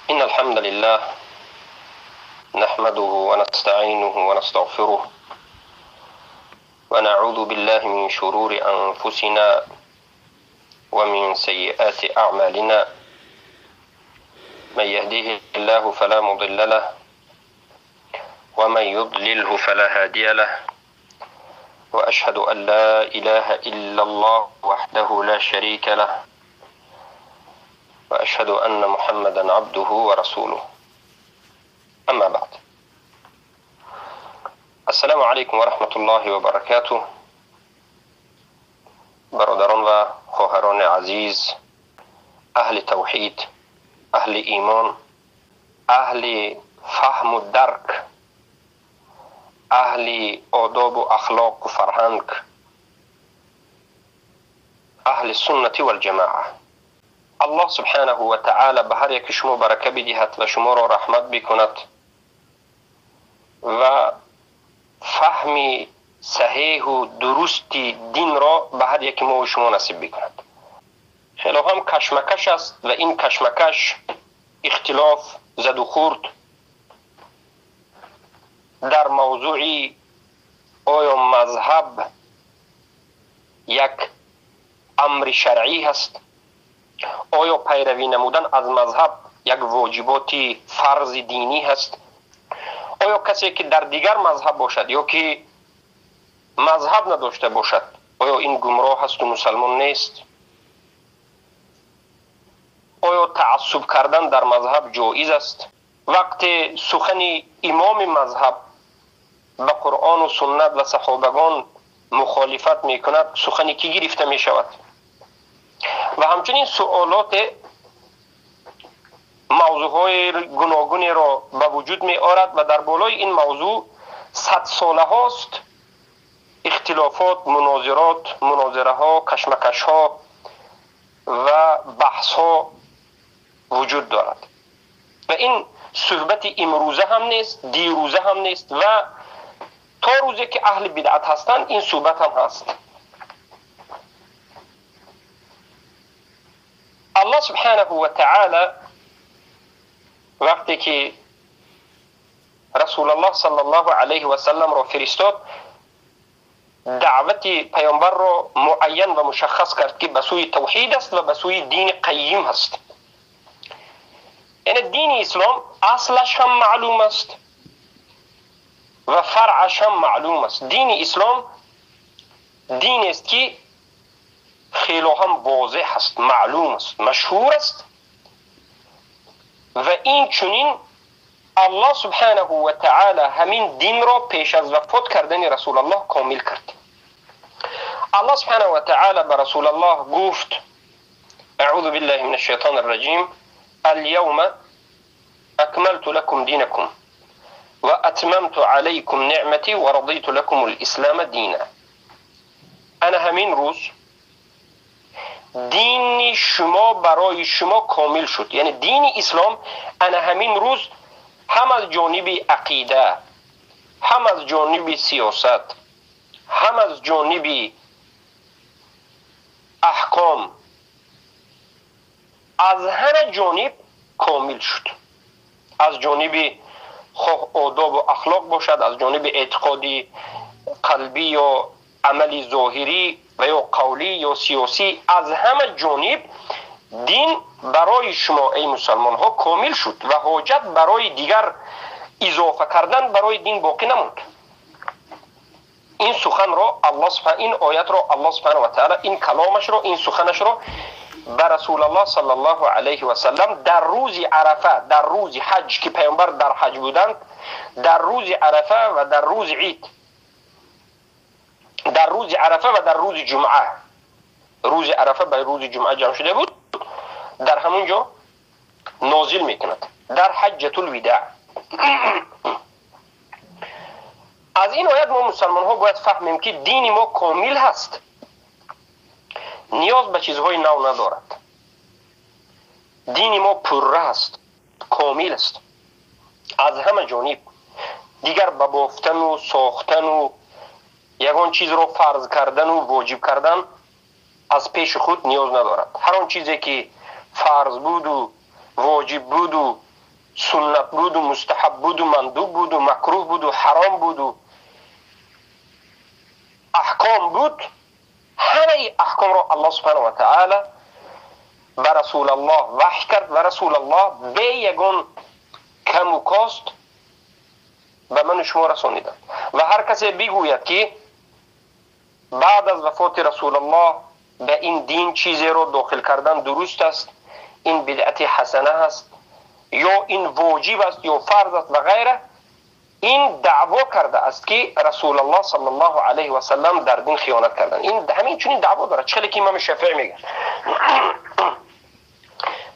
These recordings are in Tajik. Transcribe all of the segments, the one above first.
إن الحمد لله نحمده ونستعينه ونستغفره ونعوذ بالله من شرور أنفسنا ومن سيئات أعمالنا من يهديه الله فلا مضل له ومن يضلله فلا هادي له وأشهد أن لا إله إلا الله وحده لا شريك له وأشهد أن محمدا عبده ورسوله أما بعد السلام علیکم و رحمت الله و برکاته. برادران و خواهران عزیز، اهل توحید، اهل ایمان، اهل فهم و درک، اهل آداب و اخلاق و فرهنگ، اهل سنت و الجماعه، الله سبحانه و تعالی به هر یک شما برکه بدهد و شما را رحمت بکند و فهم صحیح و درست دین را به هر یک ما و شما نصیب بکند. خیلی هم کشمکش است و این کشمکش، اختلاف، زد و خورد در موضوع آیا مذهب یک امر شرعی هست، آیا پیروی نمودن از مذهب یک واجبات فرض دینی هست، آیا کسی که در دیگر مذهب باشد یا که مذهب نداشته باشد آیا این گمراه هست و مسلمان نیست، آیا تعصب کردن در مذهب جایز است. وقت سخن امام مذهب به قرآن و سنت و صحابگان مخالفت میکند، سخنی کی گرفته میشود؟ و همچنین سوالات موضوعهای گوناگونی را به وجود می آرد و در بالای این موضوع 100 ساله هاست اختلافات، مناظرات، مناظره ها، کشمکش ها و بحث ها وجود دارد و این صحبت امروزه هم نیست، دیروزه هم نیست و تا روزی که اهل بدعت هستند این صحبت هم هست. الله سبحانه و تعالی وقتی که رسول الله صلی الله علیه و سلم را فرستاد، دعوت پیامبر را معین و مشخص کرد که به سوی توحید است و به سوی دین قیم است. یعنی دین اسلام اصلش هم معلوم است و فرعش هم معلوم است. دین اسلام دین است که خیلی هم واضح است، معلوم است، مشهور است و این چنین الله سبحانه و تعالی همین دین را پیش از وفات کردن رسول الله کامل کرد. الله سبحانه و تعالی به رسول الله گفت: اعوذ بالله من الشیطان الرجیم، اليوم اکملت لكم دینکم و اتممت علیکم نعمتی و رضیت لكم الاسلام دینا. انا همین روز دین شما برای شما کامل شد. یعنی دین اسلام انا همین روز هم از جانب عقیده، هم از جانب سیاست، هم از جانب احکام، از هر جانب کامل شد. از جانب خواه آداب و اخلاق باشد، از جانب اعتقادی قلبی یا عملی ظاهری و یا قولی یا سیاسی، از همه جانب دین برای شما ای مسلمان ها کامل شد و حاجت برای دیگر اضافه کردن برای دین باقی نموند. این سخن را الله سبحانه، این آیت را الله سبحانه و تعالی، این کلامش را، این سخنش را به رسول الله صلی الله علیه و سلم در روز عرفه، در روز حج که پیامبر در حج بودند، در روز عرفه و در روز عید، در روز عرفه و در روز جمعه، روز عرفه به روز جمعه جمع شده بود، در همونجا نازل میکند در حجة الوداع. از این آیت ما مسلمان ها باید فهمیم که دین ما کامل هست، نیاز به چیزهای نو ندارد. دین ما پره است، کامل است از همه جانب. دیگر به بافتن و ساختن و یگان چیز رو فرض کردن و واجب کردن از پیش خود نیاز ندارد. هر آن چیزی که فرض بود و واجب بود و суннат буду, мустаҳаб буду, мандуб буду, макруҳ буду, ҳаром буду, аҳком буд, ҳамаи аҳкомро Аллоҳ субҳанаҳу ва таъала ба Расулаллоҳ ваҳй кард ва Расулаллоҳ бе ягон каму кост ба ману шумо расониданд. Ва ҳар касе бигӯяд, ки баъд аз вафоти Расулаллоҳ ба ин дин чизеро дохил кардан дуруст аст, ин бидъати ҳасана аст, ё ин воҷиб аст, ё фарз аст ва ғайра, ин даъво карда аст, ки Расулаллоҳ саллаллоҳу алайҳи васаллам дар дин хиёнат карданд. Ин ҳамин чунин даъво дорад, чӣ ки имом Шофеъӣ мегӯяд: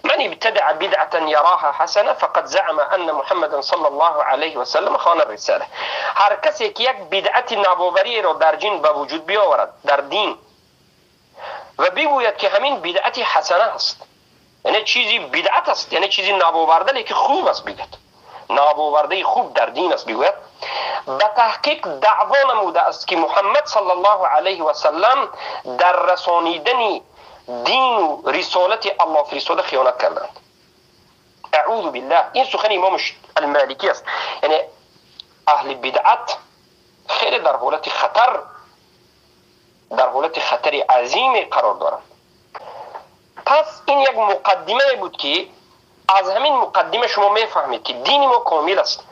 من ابتدع بدعة يراها حسنة فقد زعم أن محمدا صلى الله عليه وسلم خان الرسالة. هر کسی که یک بدعت نوآوری را در دین به وجود بیاورد، در دین، و بگوید که همین بدعت حسنه است، یعنی چیزی بدعت است، یعنی چیزی نوآورده لیکن خوب است، بگوید نوآورده خوب در دین است، بگوید به تحقیق دعوا نموده است که محمد صلی الله علیه و سلم در رسانیدن دین و رسالت الله فرستاده خیانت کردند. اعوذ بالله. این سخن امام المالکی است. یعنی اهل بدعت خیلی در حالت خطر، در حالت خطر عظیم قرار دارند. پس این یک مقدمه بود که از همین مقدمه شما میفهمید که دین ما کامل است.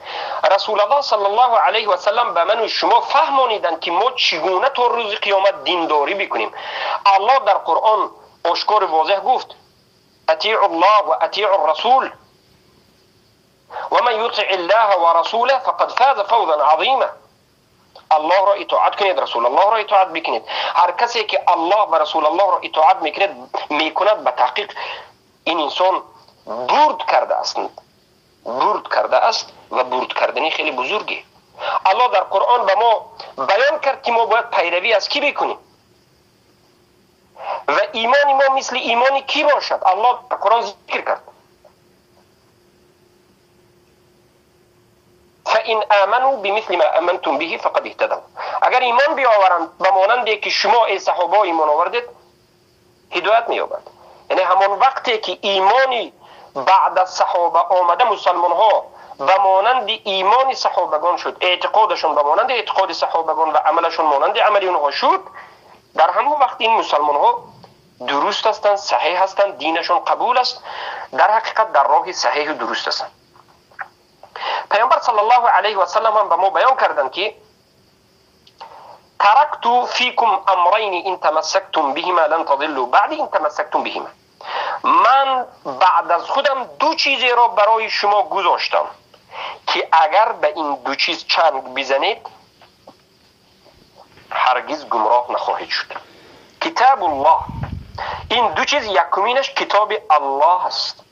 رسول الله صلی الله علیه و سلم به من و شما فهمانیدند که ما چگونه تا روز قیامت دینداری بکنیم. الله در قرآن آشکار واضح گفت: اطیعوا الله و اطیعوا الرسول و من یطع الله و رسوله فقد فاز فوزا عظیما. الله را اطاعت کنید، رسول الله را اطاعت بکنید. هر کسی که الله و رسول الله را اطاعت میکند، به تحقیق این انسان برد کرده است، برد کرده است و برد کردنی خیلی بزرگی. الله در قرآن به ما بیان کرد که ما باید پیروی از کی بکنیم و ایمان ما مثل ایمان کی باشد. الله در قرآن ذکر کرد: فإن آمنوا بمثل ما آمنتم به فقد اهتدوا. اگر ایمان بیاورند به مانند که شما ای صحابه ایمان آوردید، هدایت می‌یابند. یعنی همان وقتی که ایمانی بعد از صحابه آمده مسلمان ها به مانند ایمان صحابگان شد، اعتقادشون به مانند اعتقاد صحابگان و عملشون مانند عمل اونها شد، در همون وقت این مسلمان ها درست هستند، صحیح هستند، دینشون قبول است، در حقیقت در راه صحیح و درست هستند. پیامبر صلی الله علیه و سلم هم به ما بیان کردند که ترکت فیکم امرین ان تمسکتم بهما لن تضلوا بعد ان تمسکتم بهما. من بعد از خودم دو چیزی را برای شما گذاشتم که اگر به این دو چیز چنگ بزنید هرگز گمراه نخواهید شد. کتاب الله، این دو چیز یکمینش کتاب الله است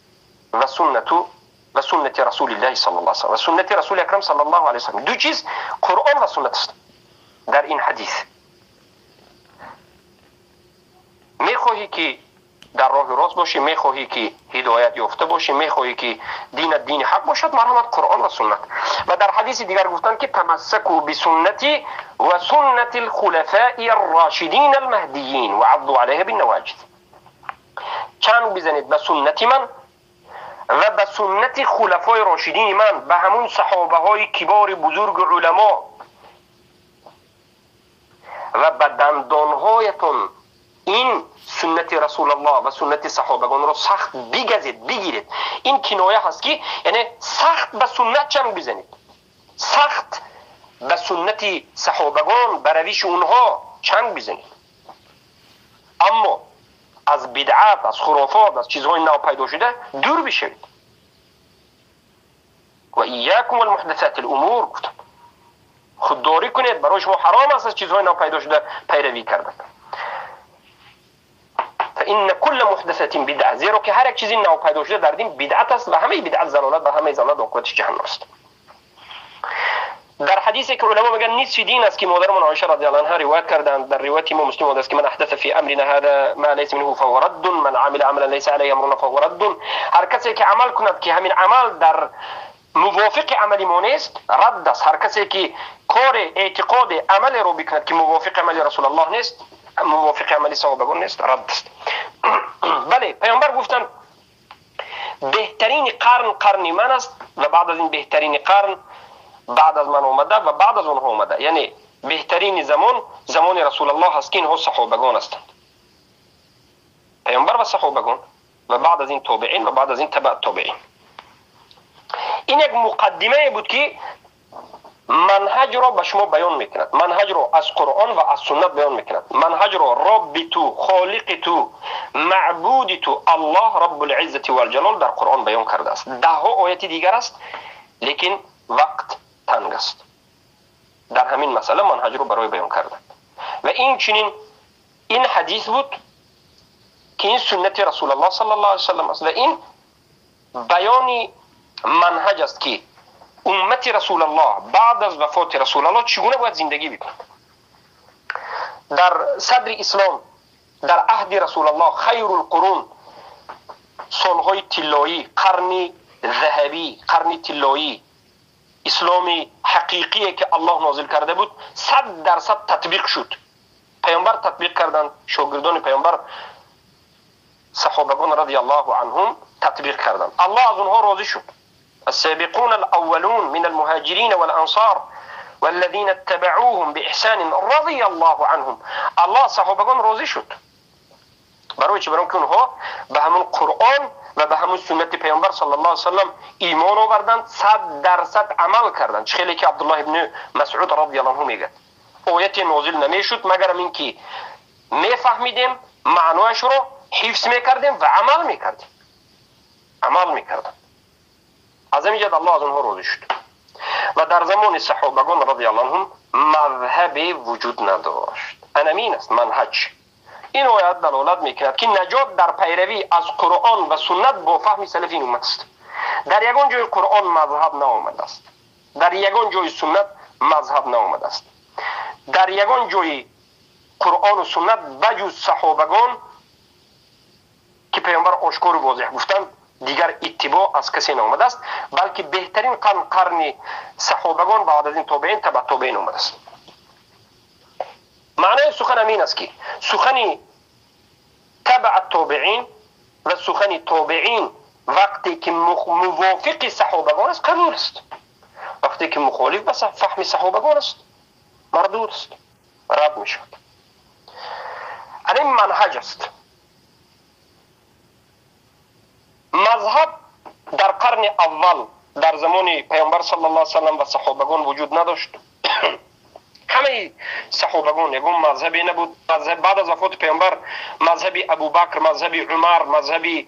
و سنت رسول الله صلی الله علیه و سنت رسول اکرم صلی الله علیه و سلم. دو چیز قرآن و سنت است. در این حدیث میخواهی که در راه راست باشی، میخواهی که هدایت یافته باشی، میخواهی که دین دین حق باشد، مرحمت قرآن و سنت. و در حدیث دیگر گفتند که تمسکوا بسنتی و سنت الخلفاء الراشدین المهدیین و عضوا علیها بالنواجذ. چنگ بزنید به سنت من و به سنت خلفای راشدین من، به همون صحابه های کبار بزرگ علما، و به دندانهایتون این سنت رسول الله و سنت صحابگان را سخت بگزید، بگیرید. این کنایه هست که یعنی سخت به سنت چنگ بزنید، سخت به سنت صحابگان، به روش اونها چنگ بزنید. اما از بدعت، از خرافات، از چیزهای نو پیدا شده دور بشوید. و ایاکم والمحدثات الامور، گفتم خودداری کنید، برای شما حرام است از چیزهای نو پیدا شده پیروی کردن. فإن كل محدثة بدعة، زیرا که هر یک چیزی نو پیدا شده در دین بدعت است و همه بدعت ضلالت و همه ضلالت عاقبتش جهنم است. در حدیثی که علما میگن نصف دین است که مادرمون عایشه رضی الله عنها روایت کردند، در روایت امام مسلم آمده است که من احدث فی امرنا هذا ما ليس منه فهو رد، من عمل عملا ليس علیه امرنا فهو رد. هر کسی که عمل کند که همین عمل در موافق عمل ما نیست، رد است. هر کسی که کار اعتقاد عمل رو بکند که موافق عمل رسول الله نیست، موافق عمل صحابگان نیست، رد است. بله، پیامبر گفتند Беҳтарини қарн қарни ман аст ва баъд аз ин беҳтарини қарн баъд аз ман омада ва баъд аз онҳо омада. Яъне беҳтарини замон замони Расулаллоҳ аст, ки инҳо саҳобагон ҳастанд, паёмбар ва саҳобагон ва баъд аз ин тобеин ва баъд аз ин табаъ тобеин. Ин як муқаддимае буд, ки манҳаҷро ба шумо баён мекунад, манҳаҷро аз Қуръон ва аз суннат баён мекунад, манҳаҷро Робби ту, Холиқи ту, маъбуди ту Аллоҳ Раббулиззати валҷалол дар Қуръон баён кардааст. Даҳҳо ояти дигар аст, лекин вақт танг аст. Дар ҳамин масъала манҳаҷро барои баён карданд. Ва инчунин ин ҳадис буд, ки ин суннати Расулаллоҳ саллаллоҳу алайҳи васаллам аст ва ин баёни манҳаҷ аст, ки уммати Расулаллоҳ баъд аз вафоти Расулаллоҳ чӣ гуна бояд зиндагӣ бикунад. Дар садри ислом, дар аҳди Расулаллоҳ, хайрулқурун, солҳои тиллоӣ, қарни заҳабӣ, қарни тиллоӣ, исломи ҳақиқие ки Аллоҳ нозил карда буд, 100% татбиқ шуд. Паёмбар татбиқ карданд, шогирдони паёмбар саҳобагон радиаллоҳу анҳум татбиқ карданд. Аллоҳ аз онҳо розӣ шуд. السابقون الأولون من المهاجرين والأنصار والذين اتبعوهم بإحسان رضي الله عنهم. الله صحابگان راضی شد. برای چی؟ برای اینکه اونها به همون قرآن و به همون سنت پیامبر صلی الله علیه و سلم ایمان آوردند، 100% عمل کردند. چه خیلی که عبدالله ابن مسعود رضی الله عنه میگه آیت نازل نمیشد مگر اینکه میفهمیدیم معنایش رو حفظ میکردیم و عمل میکردیم. عمل میکردیم. از همین جهت الله از اونها راضی شد. و در زمان صحابگان رضی الله عنهم مذهب وجود نداشت. انمین است منهج. این آیت دلالت میکند که نجات در پیروی از قرآن و سنت با فهم سلف این امت است. در یگان جای قرآن مذهب نآمده است، در یگان جای سنت مذهب نآمده است، در یگان جای قرآن و سنت بجز صحابگان که پیامبر آشکار و واضح گفتند دیگر اتباع از کسی نآمده است، بلکه بهترین قرن قرن صحابگان بعد از این تابعین تبع تابعین آمده است. معنای سخن همین است که سخن تبع تابعین و سخن تابعین وقتی که موافق صحابگان است قبول است، وقتی که مخالف به فهم صحابگان است مردود است، رد می شود. این منهج است. مذهب در قرن اول در زمان پیامبر صلی الله علیه و سلم و صحابگان وجود نداشت. همه صحابگان یگون مذهبی نبود. مذهب بعد از وفات پیامبر مذهب ابوبکر، مذهب عمر، مذهب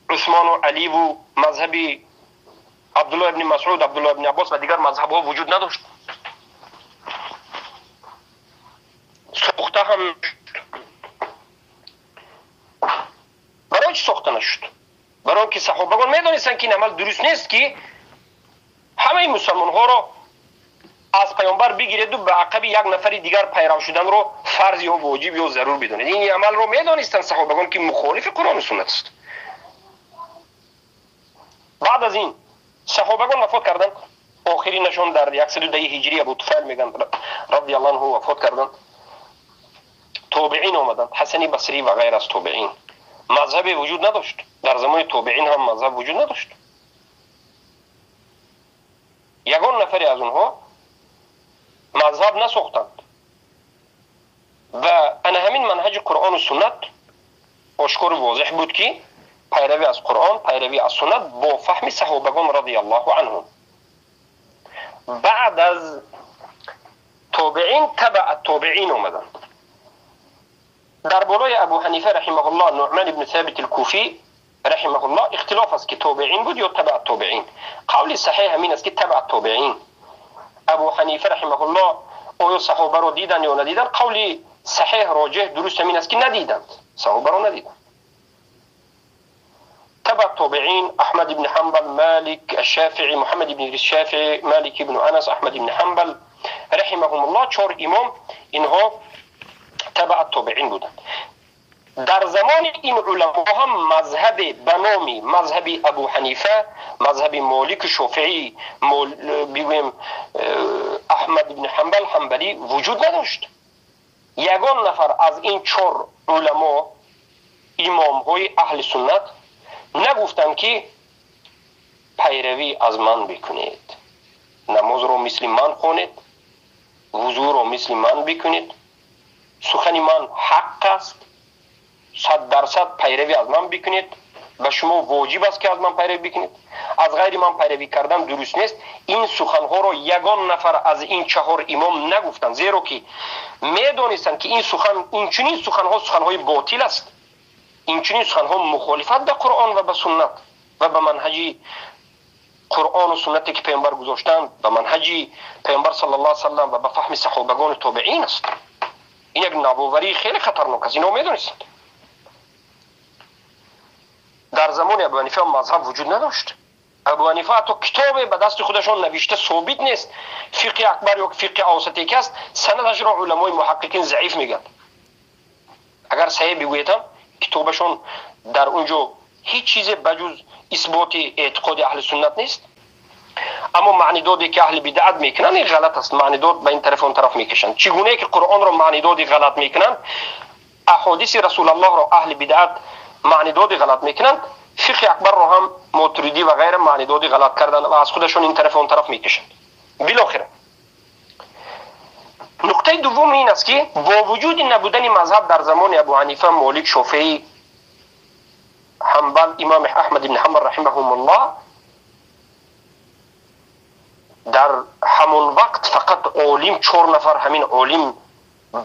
عثمان و علی و مذهب عبدالله ابن مسعود، عبدالله ابن عباس و دیگر مذهب ها وجود نداشت. ساخته هم برای چی ساخته نشد؟ برای اینکه صحابگان میدانستند که این عمل درست نیست که همه مسلمان ها را از پیامبر بگیرید و به عقب یک نفر دیگر پیرو شدن رو فرض یا واجب یا ضرور بدونید. این عمل رو میدانستند صحابگان که مخالف قرآن و سنت است. بعد از این صحابگان وفات کردند، آخرینشون در 110 هجری ابو طفیل میگن رضی الله عنه وفات کردند. تابعین آمدند، حسن بصری و غیر از تابعین. مذهب وجود نداشت در زمان تابعین، هم مذهب وجود نداشت. یگان نفری از اونها مذهب نساختند و انا همین منهج قرآن و سنت آشکار و واضح بود که پیروی از قرآن، پیروی از سنت با فهم صحابگان رضی الله عنهم. بعد از تابعین تبع التابعین آمدند. در بالای ابو حنیفه رحمه الله، نعمان ابن ثابت الکوفی رحمه الله اختلاف است که تابعین بود یا تبع التابعین. قول صحیح همین است که تبع التابعین. ابو حنیفه رحمه الله آیا صحابه را دیدند یا ندیدند؟ قول صحیح راجح درست همین است که ندیدند، صحابه را ندیدند. تبع التابعین احمد بن حنبل، مالک، الشافعی، محمد بن ادریس الشافعی، مالک بن انس، احمد بن حنبل رحمهم الله، چهار امام اینها تبع التابعین بودند. در زمان این علما هم مذهب به نام مذهب ابو حنیفه، مذهب مالک، شافعی، بگویم احمد بن حنبل، حنبلی وجود نداشت. یگان نفر از این چهار علما امام های اهل سنت نگفتند که پیروی از من بکنید، نماز رو مثل من خونید، وضو رو مثل من بکنید، سخن من حق است، 100% پیروی از من بکنید، به شما واجب است که از من پیروی بکنید، از غیر من پیروی کردن درست نیست. این سخنها را یگان نفر از این 4 امام نگفتند، زیرا که میدانستند که این سخن، این چنین سخنها سخنهای باطل است، این چنین سخنها مخالفت به قرآن و به سنت و به منهج قرآن و سنتی که پیامبر گذاشتند، به منهج پیامبر صلی الله علیه و سلم و به فهم صحابگان و تابعین است. این یک نوآوری خیلی خطرناک است، اینو میدونستند. در زمان ابو حنیفه مذهب وجود نداشت. ابو حنیفه حتی کتاب به دست خودشان نوشته ثابت نیست، فقه اکبر یا فقه اوسطی که است سندش را علمای محققین ضعیف میگن. اگر صحیح بگویتم کتابشون در اونجا هیچ چیز بجز اثبات اعتقاد اهل سنت نیست. اما معنی دادی که اهل بدعت میکنن این غلط است، معنی داد به این طرف اون طرف میکشند. چگونه که قرآن را معنی دادی غلط میکنن، احادیث رسول الله را اهل بدعت معنی دادی غلط میکنن، فقه اکبر را هم ماتریدی و غیره معنی دادی غلط کردن و از خودشون این طرف اون طرف میکشند. بالاخره نقطه دوم این است که با وجود نبودن مذهب در زمان ابو حنیفه، مالک، شافعی، حنبل، امام احمد بن حنبل رحمهم الله، در همون وقت فقط عالم 4 نفر همین عالم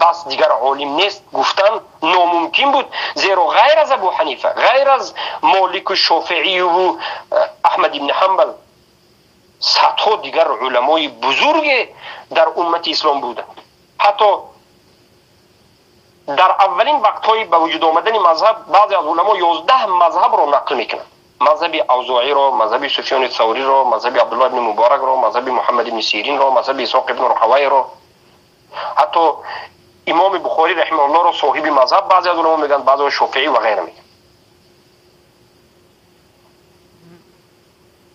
بس، دیگر عالم نیست گفتن ناممکن بود، زیرا غیر از ابو حنیفه، غیر از مالک و شافعی و احمد بن حنبل، صدها دیگر علمای بزرگ در امت اسلام بودند. حتی در اولین وقتهای به وجود آمدن مذهب بعضی از علما 11 مذهب را نقل میکنند. مذهب اوزاعی را، مذهب سفیان ثوری را، مذهب عبدالله بن مبارک را، مذهب محمد بن سیرین را، مذهب اسحاق بن راهوی را، حتی امام بخاری رحمه الله را صاحب مذهب بعضی از علما میگن، بعضی شافعی و غیره میگن.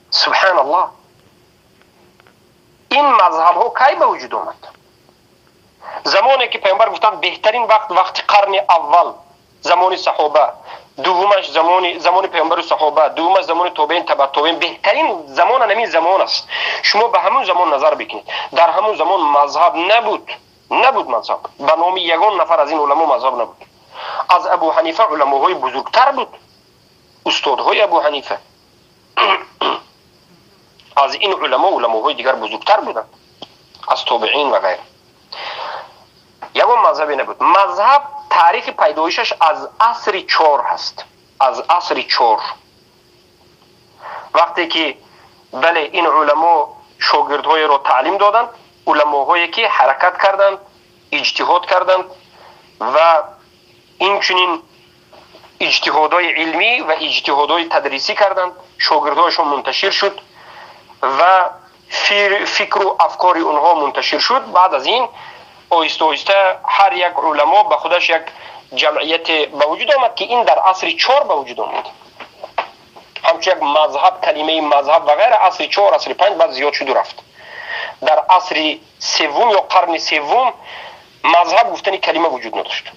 سبحان الله، این مذهب ها کی به وجود آمد؟ زمانی که پیامبر گفتند بهترین وقت وقت قرن اول، زمان صحابه، دومش زمان پیامبر و صحابه، دومش زمان تابعین، تبع تابعین، بهترین زمان همین زمان است. شما به همون زمان نظر بکنید، در همون زمان مذهب نبود، نبود مذهب به نام یگان نفر از این علما مذهب نبود. از ابو حنیفه علماهای بزرگتر بود، استادهای ابو حنیفه از این علما علماهای دیگر بزرگتر بودند، از تابعین و غیره. یگان مذهبی نبود. مذهب تاریخ پیدایشش از عصر 4 هست، از عصر 4، وقتی که بله این علما شاگردهای را تعلیم دادند، علماهایی که حرکت کردند، اجتهاد کردند و اینچنین اجتهادهای علمی و اجتهادهای تدریسی کردند، شاگردهایشان منتشر شد و فکر و افکار اونها منتشر شد. بعد از این آهسته آهسته هر یک علما به خودش یک جمعیت به وجود آمد که این در عصر 4 به وجود آمد. همچون یک مذهب، کلمه مذهب و غیره عصر 4، عصر 5 بعد زیاد شد و رفت. در عصر 3 یا قرن 3 مذهب گفتن کلمه وجود نداشت.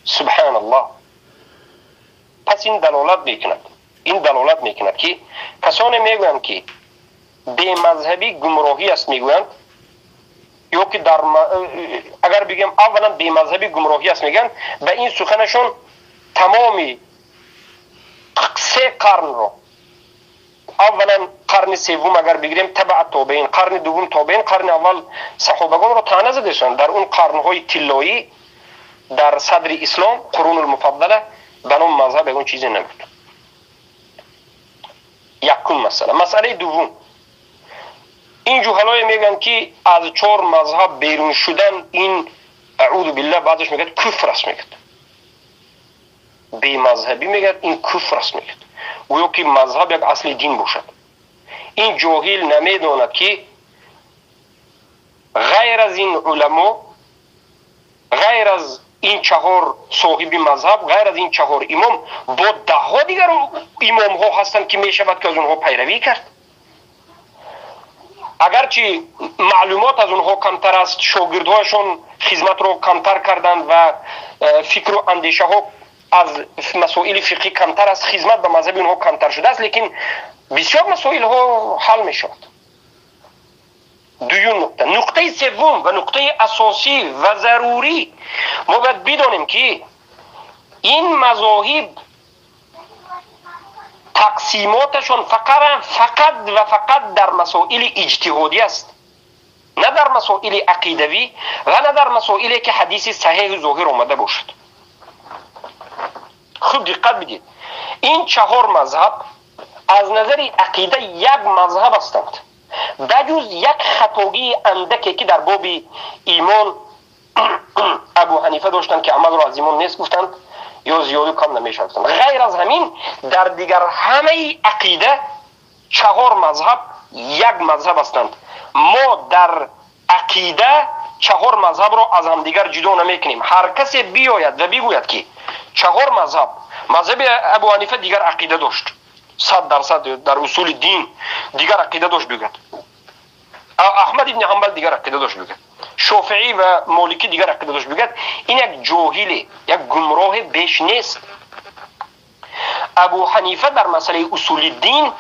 سبحان الله. پس این دلالت میکند، این دلالت میکند که کسانی میگویند که بی مذهبی گمراهی است، میگویند، یا که در اگر بگیم اولا بی مذهبی گمراهی است میگن، به این سخنشون تمامی 3 قرن رو، اولا قرن 3 اگر بگیریم تبع تابعین، قرن 2 تابعین، قرن اول صحابگان رو طعنه زدهشان. در اون قرنهای طلایی در صدر اسلام، قرون المفضله، به نام مذهب اون چیزی نبود. یکم مسئله. مسئله دوم، این جهلای میگن که از 4 مذهب بیرون شدن این اعوذ بالله، بعضش میگه کفر است، میگه بی مذهبی، میگه این کفر است، میگه گویا که مذهب یک اصل دین باشد. این جاهل نمیداند که غیر از این علما، غیر از این 4 صاحب مذهب، غیر از این 4 امام، با 10 ها دیگر امام ها هستند که میشود که از اونها پیروی کرد. اگرچه معلومات از اونها کمتر است، شاگردهاشون خدمت رو کمتر کردند و فکر و اندیشه ها Аз масоили фиқҳӣ камтар аст, хизмат ба мазҳаби онҳо камтар шудааст, лекин бисёр масоилҳо ҳал мешавад. Дуюм нуқта. Нуқтаи севум ва нуқтаи асосӣ ва зарурӣ, мо бояд бидонем, ки ин мазоҳиб тақсимоташон фақат ва фақат дар масоили иҷтиҳодӣ аст, на дар масоили ақидавӣ ва на дар масоиле ки ҳадиси саҳеҳу зоҳир омада бошад. Хуб диққат бидед, ин чаҳор мазҳаб аз назари ақида як мазҳаб ҳастанд, ба ҷуз як хатогии андаке, ки дар боби имон Абу Ҳанифа доштанд, ки амалро аз имон нест гуфтанд ё зиёду кам намешавад. Ғайр аз ҳамин, дар дигар ҳамаи ақида чаҳор мазҳаб як мазҳаб ҳастанд. Мо дар ақида чаҳор мазҳабро аз ҳамдигар ҷудо намекунем. Ҳар касе биёяд ва бигӯяд, ки чаҳор мазҳаб, мазҳаби Абу Ҳанифа дигар ақида дошт, 100% дар усули дин дигар ақида дошт бигӯяд, Аҳмад ибни Ҳанбал дигар ақида дошт бигӯяд, Шофиӣ ва Моликӣ дигар ақида дошт бигӯяд, ин як ҷоҳиле, як гумроҳе беш нест. Абу Ҳанифа дар масъалаи усули дин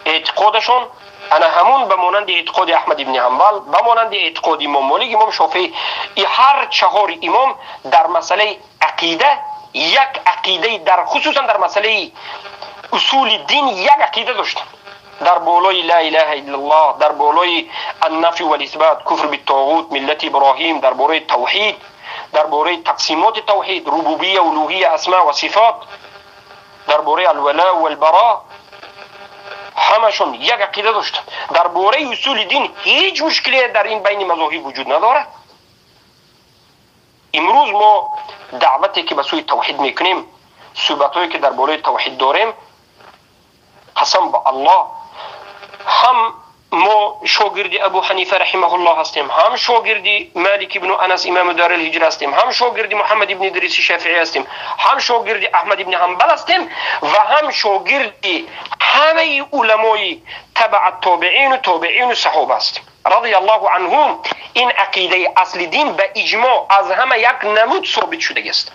эътиқодашон ана ҳамун ба монанди эътиқоди Аҳмад ибни Ҳанбал, ба монанди эътиқоди имом Молик, имом Шофиӣ, ҳар чаҳори имом дар масъалаи ақида як ақидаи, дар хусусан дар масъалаи усули дин як ақида доштанд. Дар болои ла илаҳа иллаллоҳ, дар болои аннафи валисбат, куфр биттоғут, миллати Иброҳим, дар бораи тавҳид, дар бораи тақсимоти тавҳид, рубубия, улуҳия, асма ва сифот, дар бораи алвала валбаро, ҳамашон як ақида доштанд. Дар бораи усули дин ҳеҷ мушкиле дар ин байни мазоҳиб вуҷуд надорад. Имрӯз мо даъвате ки ба сӯи тавҳид мекунем, суҳбатҳое ки дар бораи тавҳид дорем, қасам ба Аллоҳ, ҳам мо шогирди Абу Ҳанифа раҳимаҳуллоҳ ҳастем, ҳам шогирди Малик ибну Анас, имами дори лҳиҷра ҳастем, ҳам шогирди Муҳаммад ибни Идриси Шафиӣ ҳастем, ҳам шогирди Аҳмад ибни Ҳанбал ҳастем ва ҳам шогирди ҳамаи уламои табаа тобиину тобиину саҳоба ҳастем, радиаллоҳу анҳум. Ин ақидаи асли дин ба иҷмоъ аз ҳама як намуд собит шудагист.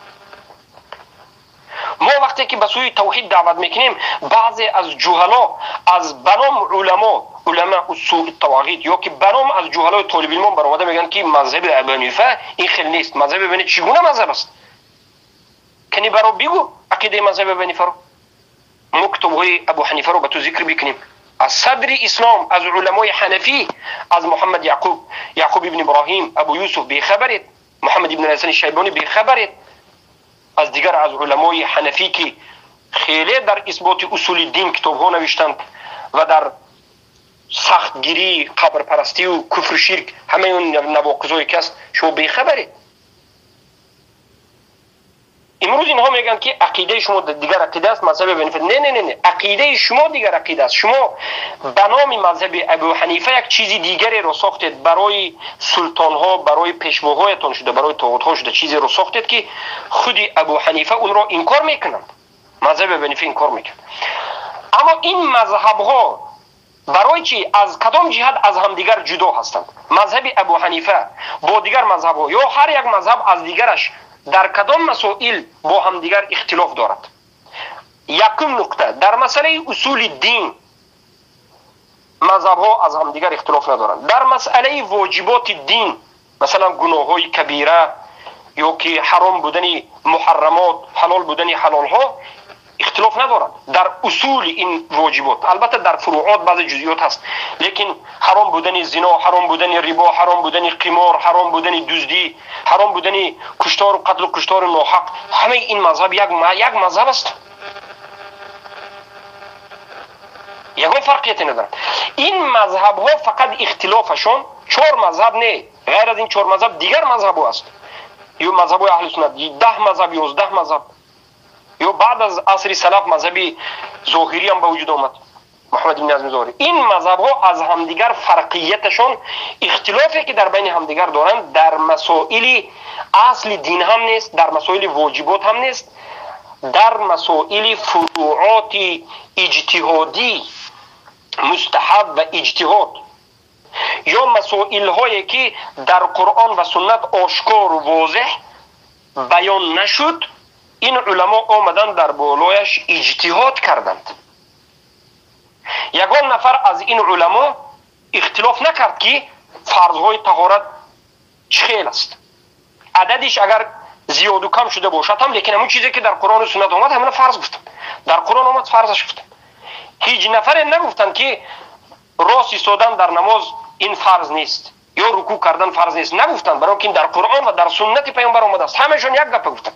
Мо вақте ки ба сӯи тавҳид даъват мекунем, баъзе аз ҷуҳало аз ба ном уламо, улама усули тавағид, ё ки ба ном аз ҷуҳалои толибилмон баромада мегӯянд, ки мазҳаби Абу Ҳанифа ин хел нест. Мазҳаби Абу Ҳанифа чӣ гуна мазҳаб аст? Кани баро бигӯ ақидаи мазҳаби Абу Ҳанифаро. Мо китобҳои Абу Ҳанифаро ба ту зикр бикунем, аз садри ислом, аз уламои ҳанафӣ, аз Муҳаммад Яъқуб, Яъқуб ибни Иброҳим, Абу Юсуф бехабаред, Муҳаммад ибни Ҳасани Шайбонӣ бехабаред, аз дигар аз уламои ҳанафӣ, ки хеле дар исботи усули дин китобҳо навиштанд ва дар сахтгирӣ, қабрпарастию куфру ширк, ҳамаи он навоқизое ки аст, шумо бехабаред. Имрӯз инҳо мегӯянд, ки ақидаи шумо дигар ақида аст, мазҳаби Абу Ҳанифа. Не, не, не, не, ақидаи шумо дигар ақида аст. Шумо ба номи мазҳаби Абу Ҳанифа як чизи дигареро сохтед, барои султонҳо, барои пешвоҳоятон шуда, барои тоғутҳо шуда чизеро сохтед, ки худи Абу Ҳанифа онро инкор мекунанд, мазҳаби Абу Ҳанифа инкор мекунад. Аммо ин мазҳабҳо барои чӣ, аз кадом ҷиҳат аз ҳамдигар ҷудо ҳастанд? Мазҳаби Абу Ҳанифа бо дигар мазҳабҳо ё ҳар як мазҳаб аз дигараш дар кадом масоил бо ҳамдигар ихтилоф дорад? Якум нуқта: дар масъалаи усули дин мазҳабҳо аз ҳамдигар ихтилоф надоранд. Дар масъалаи воҷиботи дин, масалан гуноҳҳои кабира ё ки ҳаром будани муҳаррамот, ҳалол будани ҳалолҳо, ихтилоф надоранд дар усули ин воҷибот. Албатта, дар фуруъот баъзе ҷузъиёт ҳаст, лекин ҳаром будани зино, ҳаром будани рибо, ҳаром будани қимор, ҳаром будани дуздӣ, ҳаром будани куштору қатлу куштори ноҳақ, ҳамаи ин мазҳаб як мазҳаб аст, ягон фарқияте надорад. Ин мазҳабҳо фақат ихтилофашон чор мазҳаб не, ғайр аз ин чор мазҳаб дигар мазҳабҳо аст, ё мазҳабҳои аҳли суннат, 10 мазҳаб, 11 мазҳаб, ё баъд аз асри салаф мазҳаби зоҳирӣ ҳам ба вуҷуд омад, Муҳаммад ибни Азми Зоҳирӣ. Ин мазҳабҳо аз ҳамдигар фарқияташон, ихтилофе ки дар байни ҳамдигар доранд, дар масоили асли дин ҳам нест, дар масоили воҷибот ҳам нест, дар масоили фуруъоти иҷтиҳодӣ, мустаҳаб ва иҷтиҳод, ё масоилҳое ки дар Қуръон ва суннат ошкору возеҳ баён нашуд. Ин уламо омаданд, дар болояш иҷтиҳод карданд. Ягон нафар аз ин уламо ихтилоф накард, ки фарзҳои таҳорат чӣ хел аст. Ададиш агар зиёду кам шуда бошад ҳам, лекин ҳамон чизе ки дар Қуръону суннат омад, ҳамона фарз гуфтанд. Дар Қуръон омад, фарзаш гуфтанд. Ҳеҷ нафаре нагуфтанд, ки рост истодан дар намоз ин фарз нест ё рукӯъ кардан фарз нест. Нагуфтанд, барои ки дар Қуръон ва дар суннати паёмбар омадааст. Ҳамашон як гапа гуфтанд.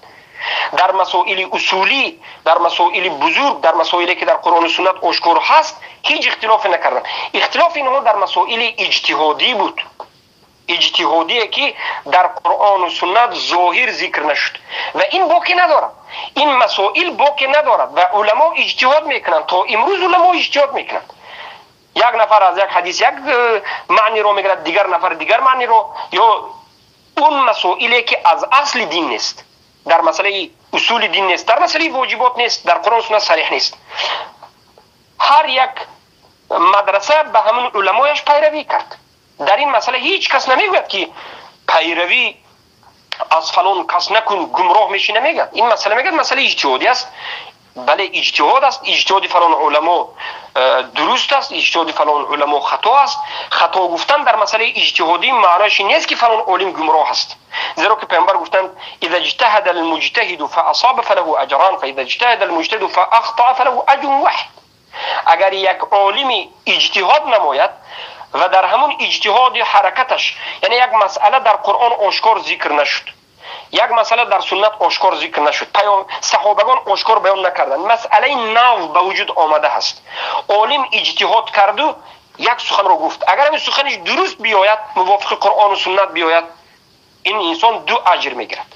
Дар масоили усулӣ, дар масоили бузург, дар масоиле ки дар Қуръону суннат ошкор ҳаст, ҳеҷ ихтилофе накарданд. Ихтилофи инҳо дар масоили иҷтиҳодӣ буд, иҷтиҳодие ки дар Қуръону суннат зоҳир зикр нашуд, ва ин боке надорад, ин масоил боке надорад, ва уламо иҷтиҳод мекунанд. То имрӯз уламо иҷтиҳод мекунанд. Як нафар аз як ҳадис як маъниро мегирад, дигар нафар дигар маъниро. Ё он масоиле ки аз асли дин нест, дар масъалаи усули дин нест, дар масъалаи воҷибот нест, дар Қуръон суннат сарих нест, ҳар як мадраса ба ҳамон уламояш пайравӣ кард. Дар ин масъала ҳеҷ кас намегӯяд, ки пайравӣ аз фалон кас накун, гумроҳ мешӣ, намегӯяд. Ин масъала, мегӯяд, масъалаи иҷтиҳодӣ аст. Бале, иҷтиҳод аст. Иҷтиҳоди фалон уламо дуруст аст, иҷтиҳоди фалон уламо хато аст. Хато гуфтан дар масъалаи иҷтиҳодӣ маънояш ин нест, ки фалон олим гумроҳ аст, зеро ки паёмбар гуфтанд: إذا اجتهد المجتهد فأصاب فله أجران، فإذا اجتهد المجتهد فأخطأ فله أجر واحد. Агар як олими иҷтиҳод намояд ва дар ҳамун иҷтиҳоди ҳаракаташ, яъне як масъала дар Қуръон ошкор зикр нашуд, як масъала дар суннат ошкор зикр нашуд, саҳобагон ошкор баён накарданд, масъалаи нав ба вуҷуд омада ҳаст, олим иҷтиҳод карду як суханро гуфт, агар ҳамин суханиш дуруст биёяд, мувофиқи Қуръону суннат биёяд, ин инсон ду аҷр мегирад.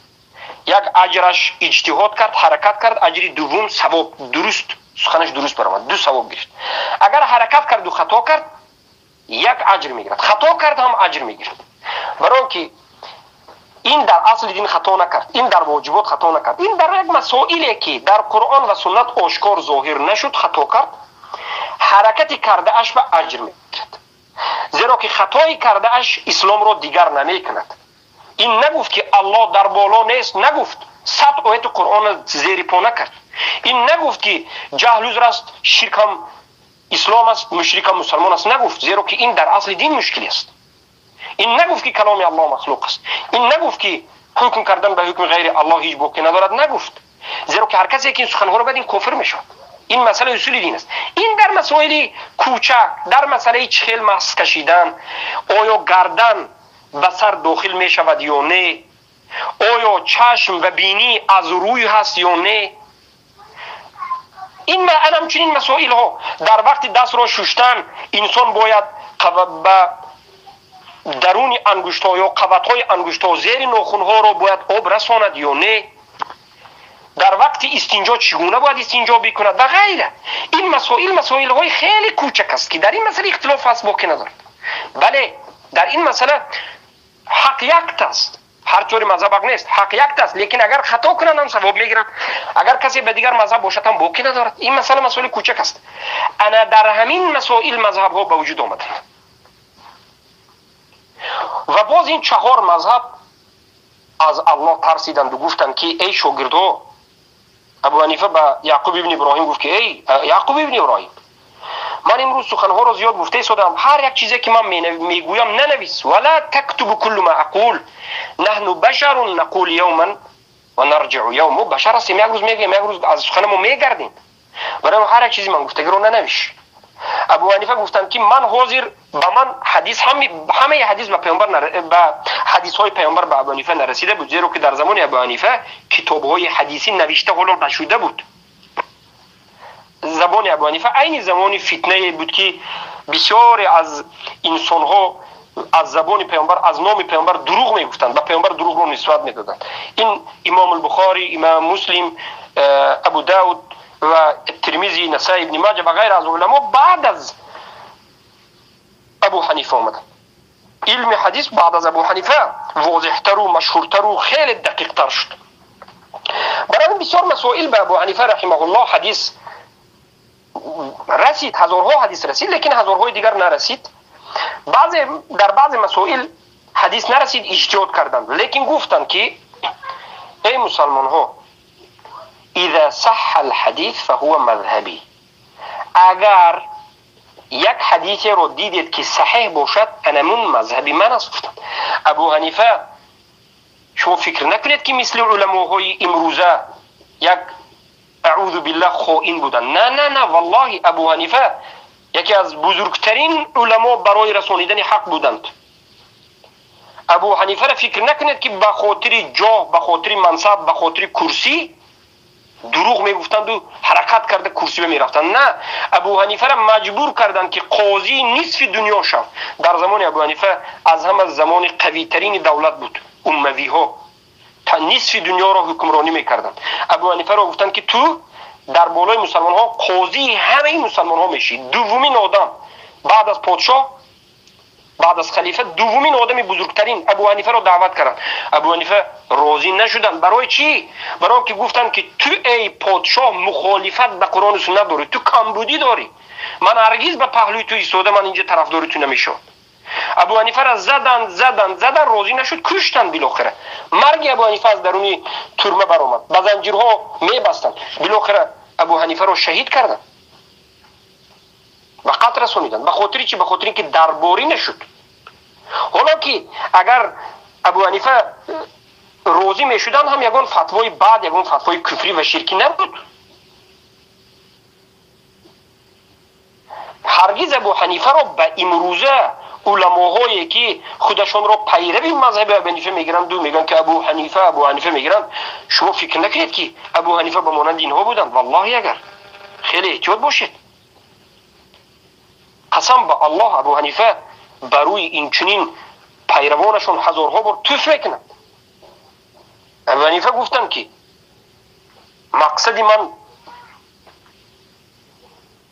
Як аҷраш иҷтиҳод кард, ҳаракат кард, аҷри дуввум савоб, дуруст суханаш дуруст баромад, ду савоб гирифт. Агар ҳаракат карду хато кард, як аҷр мегирад. Хато кард ҳам аҷр мегирад, барои ки ин дар асли дин хато накард, ин дар воҷибот хато накард, ин дар як масоиле ки дар Қуръон ва суннат ошкор зоҳир нашуд, хато кард. Ҳаракати кардааш ба аҷр мегирад, зеро ки хатои кардааш исломро дигар намекунад. Ин нагуфт, ки Аллоҳ дар боло нест, нагуфт, 100 ояти Қуръонро зери по накард. Ин нагуфт, ки ҷаҳл узр аст, ширкам ислом аст, мушрикам мусалмон аст, нагуфт, зеро ки ин дар асли дин мушкилӣ аст. Ин нагуфт, ки каломи Аллоҳ махлуқ аст. Ин нагуфт, ки ҳукм кардан ба ҳукми ғайри Аллоҳ ҳеҷ боқӣ надорад, нагуфт, зеро ки ҳар касе ки ин суханҳоро гӯяд, ин кофир мешавад. Ин масъалаи усули дин аст. Ин дар масоили кӯчак, дар масъалаи чӣ хел маск кашидан, оё гардан ба сар дохил мешавад ё не, оё чашм ва бинӣ аз рӯй ҳаст ё не, ин ҳамчунин масоилҳо. Дар вақти дастро шуштан инсон бояд ба даруни ангуштҳо ё қабатҳои ангуштҳо, зери нохунҳоро бояд об расонад ё не, дар вақти истинҷо чӣ гуна бояд истинҷо бикунад ва ғайра. Ин масоил масоилҳои хеле кӯчак аст, ки дар ин масъала ихтилоф аст, боқӣ надорад. Бале, дар ин масъала ҳақ якта аст, ҳар чори мазҳаб ҳақ нест, ҳақ якта аст, лекин агар хато кунанд ҳам савоб мегиранд, агар касе ба дигар мазҳаб бошад ҳам боқӣ надорад. Ин масъала масоили кӯчак аст. Ана дар ҳамин масоил мазҳабҳо ба вуҷуд омаданд. Ва боз ин чаҳор мазҳаб аз Аллоҳ тарсиданду гуфтанд, ки эй шогирдҳо, Абу Ҳанифа ба Яъқуб ибни Иброҳим гуфт, ки эй Яъқуб ибни Иброҳим, ман имрӯз суханҳоро зиёд гуфта истодам, ҳар як чизе ки ман мегӯям нанавис. ولا تكتب كل ما أقول، نحن بشر نقول يوما ونرجع يوم. Мо башар ҳастем, як рӯз мегӯем, як рӯз аз суханамо мегардем, барои ҳар як чизи ман гуфтагиро нанавиш. Абу Ҳанифа гуфтанд, ки ман ҳозир ба ман ҳадис, ҳамаи ҳадис ба паёмбар, ба ҳадисҳои паёмбар ба Абу Ҳанифа нарасида буд, зеро ки дар замони Абу Ҳанифа китобҳои ҳадисӣ навишта ҳоло нашуда буд. Забони Абу Ҳанифа айни замони фитнае буд, ки бисёре аз инсонҳо аз забони паёмбар, аз номи паёмбар дурӯғ мегуфтанд, ба паёмбар дурӯғро нисбат медоданд. Ин Имом Албухорӣ, Имом Муслим, Абу Дауд ва Термизи, Насаи, Ибни Маҷа ва ғайра аз уламо баъд аз Абу Ҳанифа омаданд. Илми ҳадис баъд аз Абу Ҳанифа возеҳтару машҳуртару хеле дақиқтар шуд. Барои бисёр масоил ба Абу Ҳанифа раҳимаҳуллоҳ ҳадис расид, ҳазорҳо ҳадис расид, лекин ҳазорҳои дигар нарасид. Баъзе дар баъзе масоил ҳадис нарасид, иҷтиҳод карданд, лекин гуфтанд, ки эй мусалмонҳо. اذا صح الحديث فهو مذهبی. اگر یک حدیث رو دیدید که صحیح باشد، انمون مذهبی من است. گفتند ابو حنیفه شما فکر نکنید که مثل علماهای امروزه یک اعوذ بالله خائن بودن. نه نه نه، والله ابو حنیفه یکی از بزرگترین علما برای رسانیدن حق بودند. ابو حنیفه را فکر نکنید که به خاطر جاه، به خاطر منصب، به خاطر کرسی دروغ میگفتند و حرکت کرده کرسی میرفتند. نه، ابو حنیفه را مجبور کردند که قاضی نصف دنیا شد. در زمان ابو حنیفه از همه زمان قوی ترین دولت بود، اموی ها تا نصف دنیا را حکمرانی میکردند. ابو حنیفه را گفتند که تو در بالای مسلمان ها قاضی همه مسلمان ها میشی، دومین آدم بعد از پادشاه، بعد از خلیفه، دومین آدم بزرگترین. ابو حنیفه را دعوت کردند. ابو حنیفه راضی نشدند. برای چی؟ برای که گفتند که تو ای پادشاه مخالفت به قرآن و سنت داری، تو کمبودی داری، من هرگز به پهلوی تو ایستاده، من اینجا طرفدار تو نمیشم. ابو حنیفه را زدند زدند زدند، راضی نشد، کشتند. بالاخره مرگ ابو حنیفه از درون ترمه برآمد، به زنجیرها میبستند. بالاخره ابو حنیفه را شهید کردند، به قتل رسانیدند. به خاطر چی؟ به خاطر اینکه درباری نشد. حالا که اگر ابو حنیفه راضی میشدند هم یگان فتوای بد، یگان فتوای کفری و شرکی نبود. هرگز ابو حنیفه را به امروزه علماهایی که خودشان را پیرو مذهب ابو حنیفه میگیرند و میگن که ابو حنیفه ابو حنیفه میگیرند، شما فکر نکنید که ابو حنیفه به مانند اینها بودند. والله اگر خیلی احتیاط باشید، قسم به الله ابو حنیفه بر روی این چنین پیروانشون هزارها بار تف میکنند. ابو حنیفه گفتند که مقصد من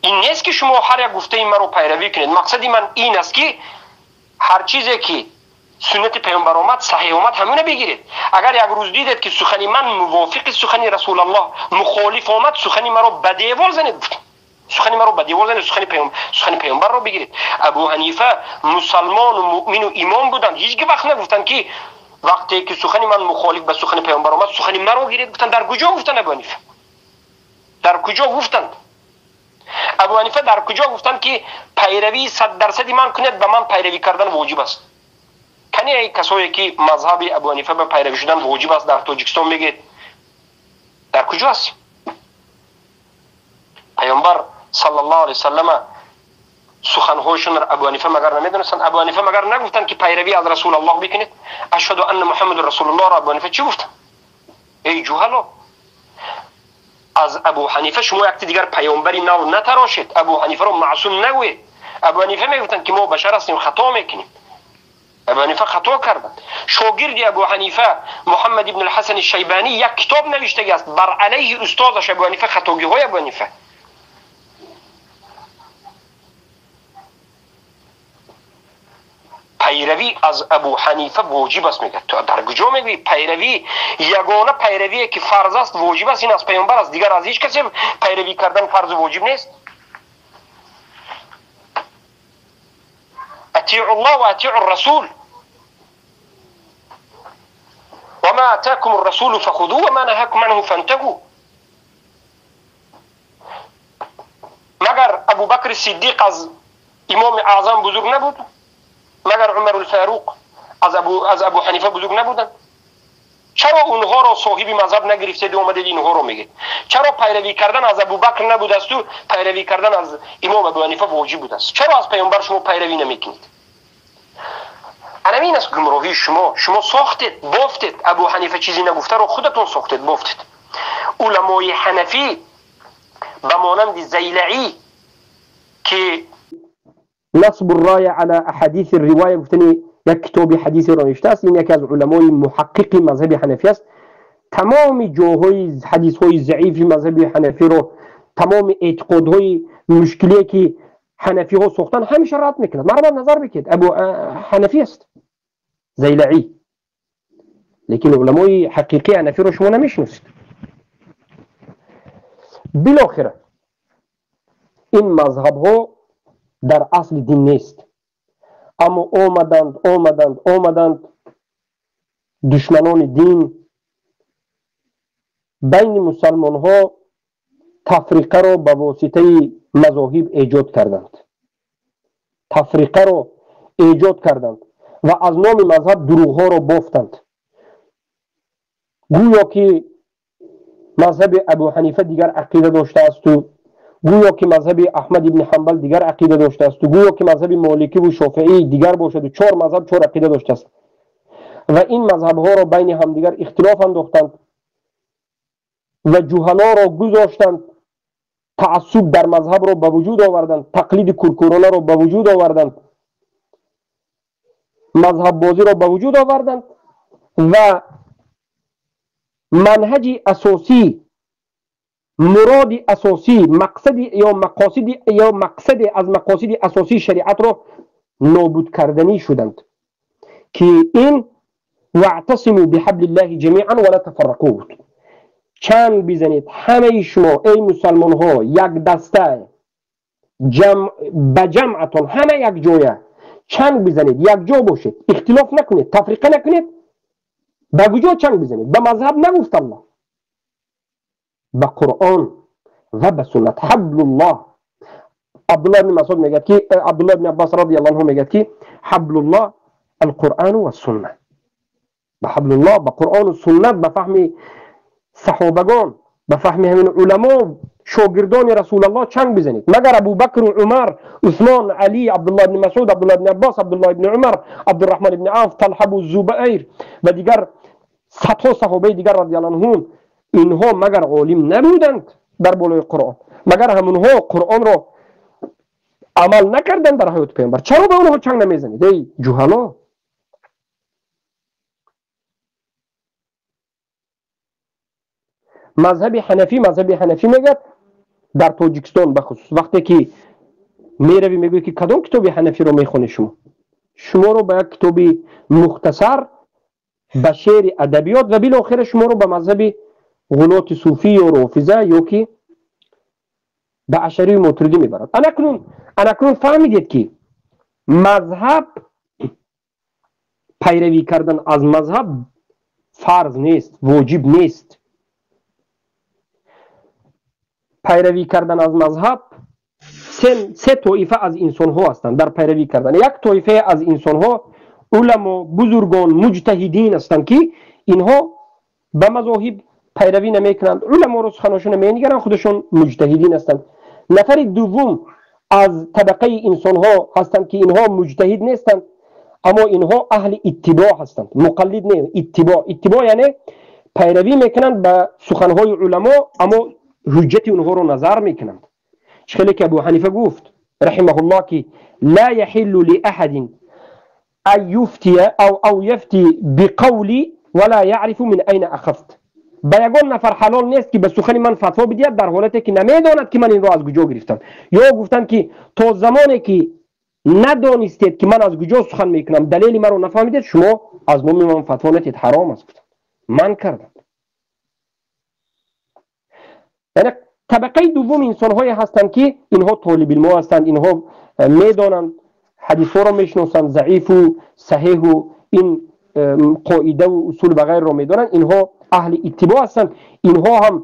این نیست که شما هر یک گفته من رو پیروی کنید، مقصد من این است که هر چیزی که سنت پیامبر آمد، صحیح آمد، همونه بگیرید. اگر یک روز دیدید که سخن من موافق سخن رسول الله مخالف آمد، سخن مرا به دیوار زنید، سخن مرا به دیوار زنید، سخن پیامبر رو بگیرید. ابو حنیفه مسلمان و مؤمن و امام بودند، هیچ وقت نگفتند که وقتی که سخن من مخالف به سخن پیامبر آمد سخن مرا گیرید. گفتند در کجا گفتند ابو حنیفه؟ در کجا گفتند ابو حنیفه؟ در کجا گفتند که پیروی 100% من کنید، به من پیروی کردن واجب است؟ کنی ای کسایی که مذهب ابو حنیفه به پیروی شدن واجب است در تاجیکستان میگید، در کجا است؟ پیامبر صلی الله علیه وسلم سخنهایشون را ابو حنیفه مگر نمیدونستند؟ ابو حنیفه مگر نگفتند که پیروی از رسول الله بکنید؟ اشهد ان محمد رسول الله را ابو حنیفه چی گفتند؟ ای جهلا، از ابو حنیفه شما یک دیگر پیامبری نو نتراشید، ابو حنیفه را معصوم نگویید. ابو حنیفه میگفتند که ما بشر هستیم، خطا میکنیم. ابو حنیفه خطا کردند. شاگرد ابو حنیفه محمد ابن الحسن الشیبانی یک کتاب نوشته است بر علیه استادش ابو حنیفه، خطاگی های ابو حنیفه. پیروی از ابو حنیفه واجب است میگه. تو در کجا میگویی پیروی؟ یگانه پیروی که فرض است واجب است این از پیامبر است، دیگر از هیچ کسی پیروی کردن فرض واجب نیست. اطیعوا الله و اطیعوا الرسول وما اتاكم الرسول فخذوه وما نهاكم عنه فانتهوا. مگر ابو بکر صدیق از امام اعظم بزرگ نبود؟ مگر عمر الفاروق از ابو حنیفه بزرگ نبودند؟ چرا اونها را صاحب مذهب نگرفتید و آمدید اینها را میگید؟ چرا پیروی کردن از ابوبکر نبود است و پیروی کردن از امام ابو حنیفه واجب بود است؟ چرا از پیامبر شما پیروی نمیکنید؟ این است گمراهی شما. شما ساختید، بافتید. ابو حنیفه چیزی نگفته رو خودتون ساختید، بافتید. علمای حنفی به مانند زیلعی که نصب الرایه علی احادیث الروایه گفتنی یک کتاب حدیث را نوشته است، این یکی از علمای محقق مذهب حنفی است. تمام جاهای حدیث های ضعیف مذهب حنفی رو، تمام اعتقادهای مشکلی که حنفی ها ساختن همیشه رد میکند. مرا نظر بکید ابو حنفی است زیلعی، لیکن علمای حقیقی حنفی رو شما نمیشناسید. بالاخره این مذهب ها در اصل دین نیست، اما آمدند آمدند آمدند دشمنان دین Байни мусалмонҳо тафриқаро ба воситаи мазоҳиб эҷод карданд, тафриқаро эҷод карданд ва аз номи мазҳаб дурӯғҳоро бофтанд. Гӯё ки мазҳаби Абу Ҳанифа дигар ақида доштаасту, гӯё ки мазҳаби Аҳмад ибни Ҳанбал дигар ақида доштаасту, гӯё ки мазҳаби Моликиву Шофеӣ дигар бошаду, чор мазҳаб чор ақида доштааст ва ин мазҳабҳоро байни ҳамдигар ихтилоф андохтанд ва ҷуҳалоро гузоштанд, таассуб дар мазҳабро ба вуҷуд оварданд, тақлиди куркуронаро ба вуҷуд оварданд, мазҳаббозиро ба вуҷуд оварданд ва манҳаҷи асосӣ, муроди асосӣ, мақсади ё мақосиди ё мақсаде аз мақосиди асосии шариатро нобуд карданӣ шуданд, ки ин ваътасиму биҳаблиллаҳи ҷамиан ва ла тафаррақу буд. Чанг бизанед ҳамаи шумо, эй мусалмонҳо, як даста, ба ҷамъатон ҳама якҷоя чанг бизанед, якҷо бошед, ихтилоф накунед, тафриқа накунед. Ба куҷо чанг бизанед? Ба мазҳаб нагуфт Аллоҳ, ба Қуръон ва ба суннат. Ҳаблуллоҳ. Абдуллоҳ ибни Масъуд мегӯяд ки, Абдуллоҳ ибни Аббос радиаллоҳу анҳу мегӯяд ки ҳаблуллоҳ алқуръону вассунна. Ба ҳаблуллоҳ, ба Қуръону суннат, ба фаҳми саҳобагон, ба фаҳми ҳамин уламо, шогирдони Расулаллоҳ чанг бизанед. Магар Абубакру Умар, Усмон, Али, Абдуллоҳ ибни Масъуд, Абдуллоҳ ибни Аббос, Абдуллоҳ ибни Умар, Абдурраҳмон ибни Авф, Талҳабу Зубайр ва дигар садҳо саҳобаи дигар радиаллоҳу анҳум, инҳо магар олим набуданд дар болои Қуръон? Магар ҳамонҳо Қуръонро амал накарданд дар ҳаёти паёмбар? Чаро ба онҳо чанг намезанед, эй ҷуҳало? Мазҳаби ҳанафӣ, мазҳаби ҳанафӣ мегӯяд дар Тоҷикистон бахусус вақте ки меравӣ, мегӯяд ки кадом китоби ҳанафиро мехонед шумо? Шуморо ба як китоби мухтасар, ба шеъри адабиёт ва билохира шуморо ба мазҳаби ғулоти суфӣ ё рофиза ё ки ба ашарию мотуридӣ мебарад. Анакнун фаҳмидед ки мазҳаб, пайравӣ кардан аз мазҳаб фарз нест, воҷиб нест. Пайравӣ кардан аз мазҳаб, се тоифа аз инсонҳо ҳастанд дар пайравӣ кардан. Як тоифае аз инсонҳо уламо, бузургон, муҷтаҳидин ҳастанд ки инҳо ба мазоҳиб пайравӣ намекунанд, уламоро суханошонро менигаранд, худашон муҷтаҳидин ҳастанд. Нафари дуввум аз табақаи инсонҳо ҳастанд ки инҳо муҷтаҳид нестанд, аммо инҳо аҳли иттибоъ ҳастанд, муқаллид не, иттибоъ. Иттибоъ яъне пайравӣ мекунанд ба суханҳои уламо, аммо ҳуҷҷати онҳоро назар мекунанд. Чӣ хеле ки Абу Ҳанифа гуфт раҳимаҳуллоҳ ки ла яҳиллу лиаҳадин ан юфтия ав яфти биқавли вала яърифу мин айна ахафт. Ба ягон нафар ҳалол нест ки ба сухани ман фатво бидиҳад дар ҳолате ки намедонад ки ман инро аз куҷо гирифтам. Ё гуфтанд ки то замоне ки надонистед ки ман аз куҷо сухан мекунам, далели маро нафаҳмидед, шумо аз номи ман фатво натиҳед, ҳаром аст, гуфтанд. Ман кардам. Яъне табақаи дуввум инсонҳое ҳастанд ки инҳо толибилмо ҳастанд, инҳо медонанд, ҳадисҳоро мешиносанд, заифу саҳеҳу ин қоидаву усул ва ғайрро медонанд, инҳо аҳли иттибоъ ҳастанд. Инҳо ҳам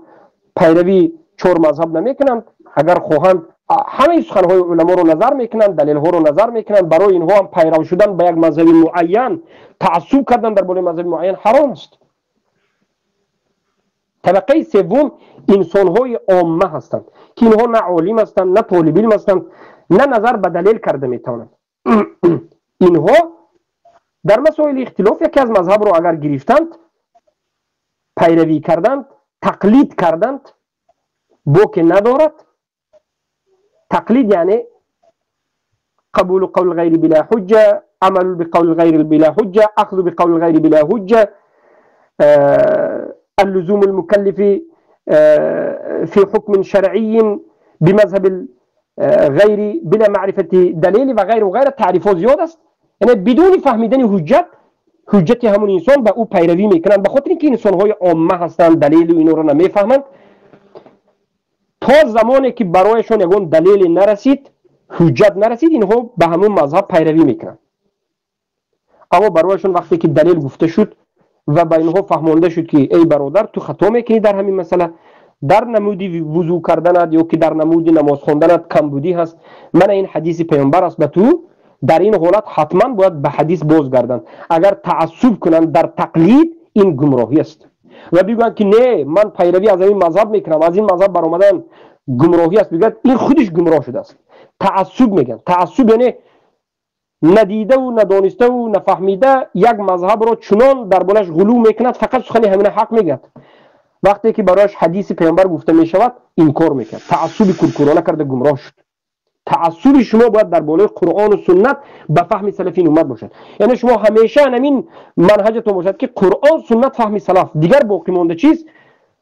пайравии чор мазҳаб намекунанд, агар хоҳанд ҳамаи суханҳои уламоро назар мекунанд, далелҳоро назар мекунанд. Барои инҳо ҳам пайрав шудан ба як мазҳаби муайян, таассуб кардан дар болои мазҳаби муайян ҳаром аст. Табақаи севум инсонҳои омма ҳастанд ки инҳо на олим ҳастанд, на толибилм ҳастанд, на назар ба далел карда метавонанд. Инҳо дар масоили ихтилоф яке аз мазҳабро агар гирифтанд, пайравӣ карданд, тақлид карданд, боке надорад. Тақлид яъне қабулу қавли ғайри била ҳуҷҷа, амалу биқавли ғайри била ҳуҷҷа, ахзу биқавли ғайри била ҳуҷҷа, اللزوم المكلف في حكم شرعي بمذهب غیر بلا معرفت دلیل و غیر و غیر تعریف زیاد است. یعنی بدون فهمیدن حجت، حجت همون انسان به او پیروی میکنند، به خاطر اینکه انسان‌های عامه هستند، دلیل و اینا رو نمیفهمند. تا زمانی که برایشون یگان دلیل نرسید، حجت نرسید، اینها به همون مذهب پیروی میکنند. اما برایشون وقتی که دلیل گفته شد، و به اینها فهمانده شد که ای برادر، تو خطا میکنی در همین مسئله، در نمودی وضو کردنت یا که در نمودی نماز خواندنت کمبودی هست، من این حدیث پیامبر است به تو، در این حالت حتما باید به حدیث بازگردند. اگر تعصب کنند در تقلید، این گمراهی است و بگویند که نه، من پیروی از این مذهب میکنم، از این مذهب برآمدن گمراهی است، بگوید این خودش گمراه شده است. تعصب میگن. تعصب یعنی ندیده و ندانسته و نفهمیده یک مذهب را چنان در بالش غلو میکند، فقط سخنی همین حق میگد. وقتی که برایش حدیث پیامبر گفته میشود، انکار میکرد، تعصب کورکورانه کرده، گمراه شد. تعصب شما باید در بالای قرآن و سنت به فهم سلفین امت باشد. یعنی شما همیشه همین منهجتون باشد که قرآن، سنت، فهم سلف. دیگر باقی مانده چیز،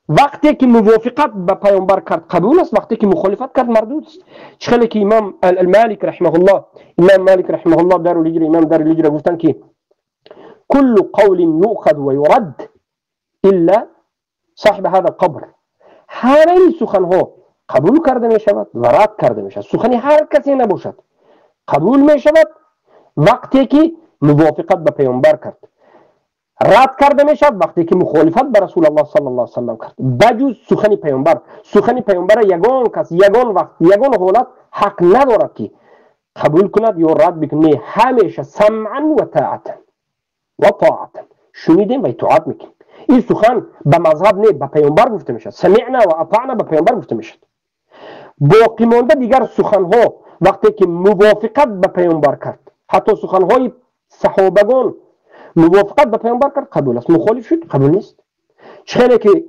وقتی که موافقت به پیامبر کرد قبول است، وقتی که مخالفت کرد مردود است. چخلی که امام المالک رحمه الله، امام مالک رحمه الله، دار الهجره، امام دار الهجره گفتن که كل قول يؤخذ ويرد الا صاحب هذا القبر. همه سخنها قبول کرده می شود و رد کرده می شود. سخنی هر کسی نباشد قبول می شود وقتی که موافقت به پیامبر کرد، رد کرده می شود وقتی که مخالفت به رسول الله صلی الله علیه و سلم کرد. بجز سخن پیامبر، سخن پیامبر یگان کس، یگان وقت، یگان حالت حق ندارد که قبول کند یا رد بکنه. همیشه سمعا و طاعتا و طاعتا، شنیدیم و اطاعت میکنیم. این سخن به مذهب نه، به پیامبر گفته میشد. سمعنا و اطعنا به پیامبر گفته میشد. باقی مانده دیگر سخنها وقتی که موافقت به پیامبر کرد، حتی سخنهای صحابگان موافقت به پیامبر کرد قبول است، مخالف شد قبول نیست. چخیلی که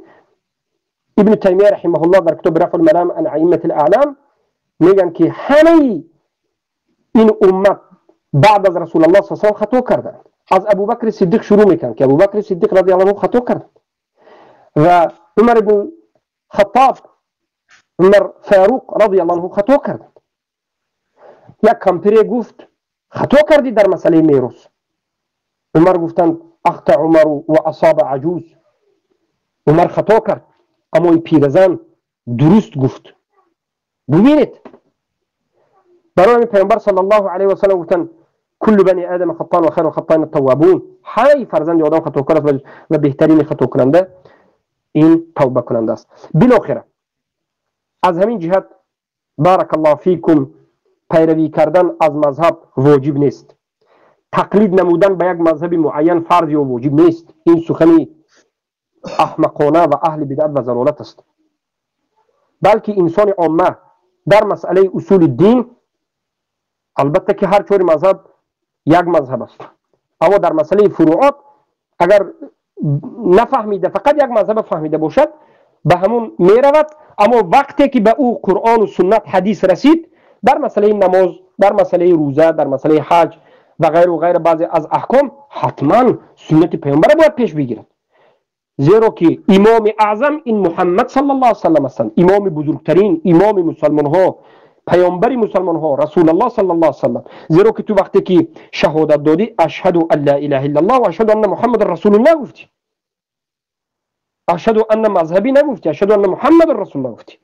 ابن تیمیه رحمه الله در کتاب رفع الملام عن ائمه الاعلام میگن که همه این امت بعد از رسول الله صلی الله علیه و خطا کردند. از ابوبکر صدیق شروع میکنن که ابوبکر صدیق رضی الله عنه خطا کرد و عمر بن خطاب، عمر فاروق رضی الله عنه خطا کردند. یک کمپری گفت خطا کردی در مسئله میراث. عمر گفتند اخطا عمر و اصاب عجوز. عمر خطا کرد اما این پیرزن درست گفت. ببینید، برای پیامبر صلی الله علیه و سلم گفتند كل بني آدم خطاء و خیر الخطائین التوابون. همه فرزند آدم خطاکار است و بهترین خطا کننده این توبه کننده است. بالاخره از همین جهت بارک الله فیکم، پیروی کردن از مذهب واجب نیست. تقلید نمودن به یک مذهب معین فرض یا واجب نیست. این سخنی احمقانه و اهل بدعت و ضلالت است. بلکه انسان عامه در مسئله اصول دین، البته که هر چهار مذهب یک مذهب است، اما در مسئله فروعات اگر نفهمیده، فقط یک مذهب فهمیده باشد، به همون میرود. اما وقتی که به او قرآن و سنت، حدیث رسید، در مسئله نماز، در مسئله روزه، در مسئله حج و غیر و غیر بعضی از احکام، حتما سنت پیامبر باید پیش بگیرد. زیرا که امام اعظم این محمد صلی الله علیه وسلم هستند، امام بزرگترین امام مسلمان ها، پیامبر مسلمان ها، رسول الله صلی الله علیه وسلم. زیرا که تو وقتی که شهادت دادی اشهد ان لا اله الا الله و اشهد ان محمد رسول الله گفتی، اشهد ان مذهبی نگفتی، اشهد ان محمد رسول الله گفتی.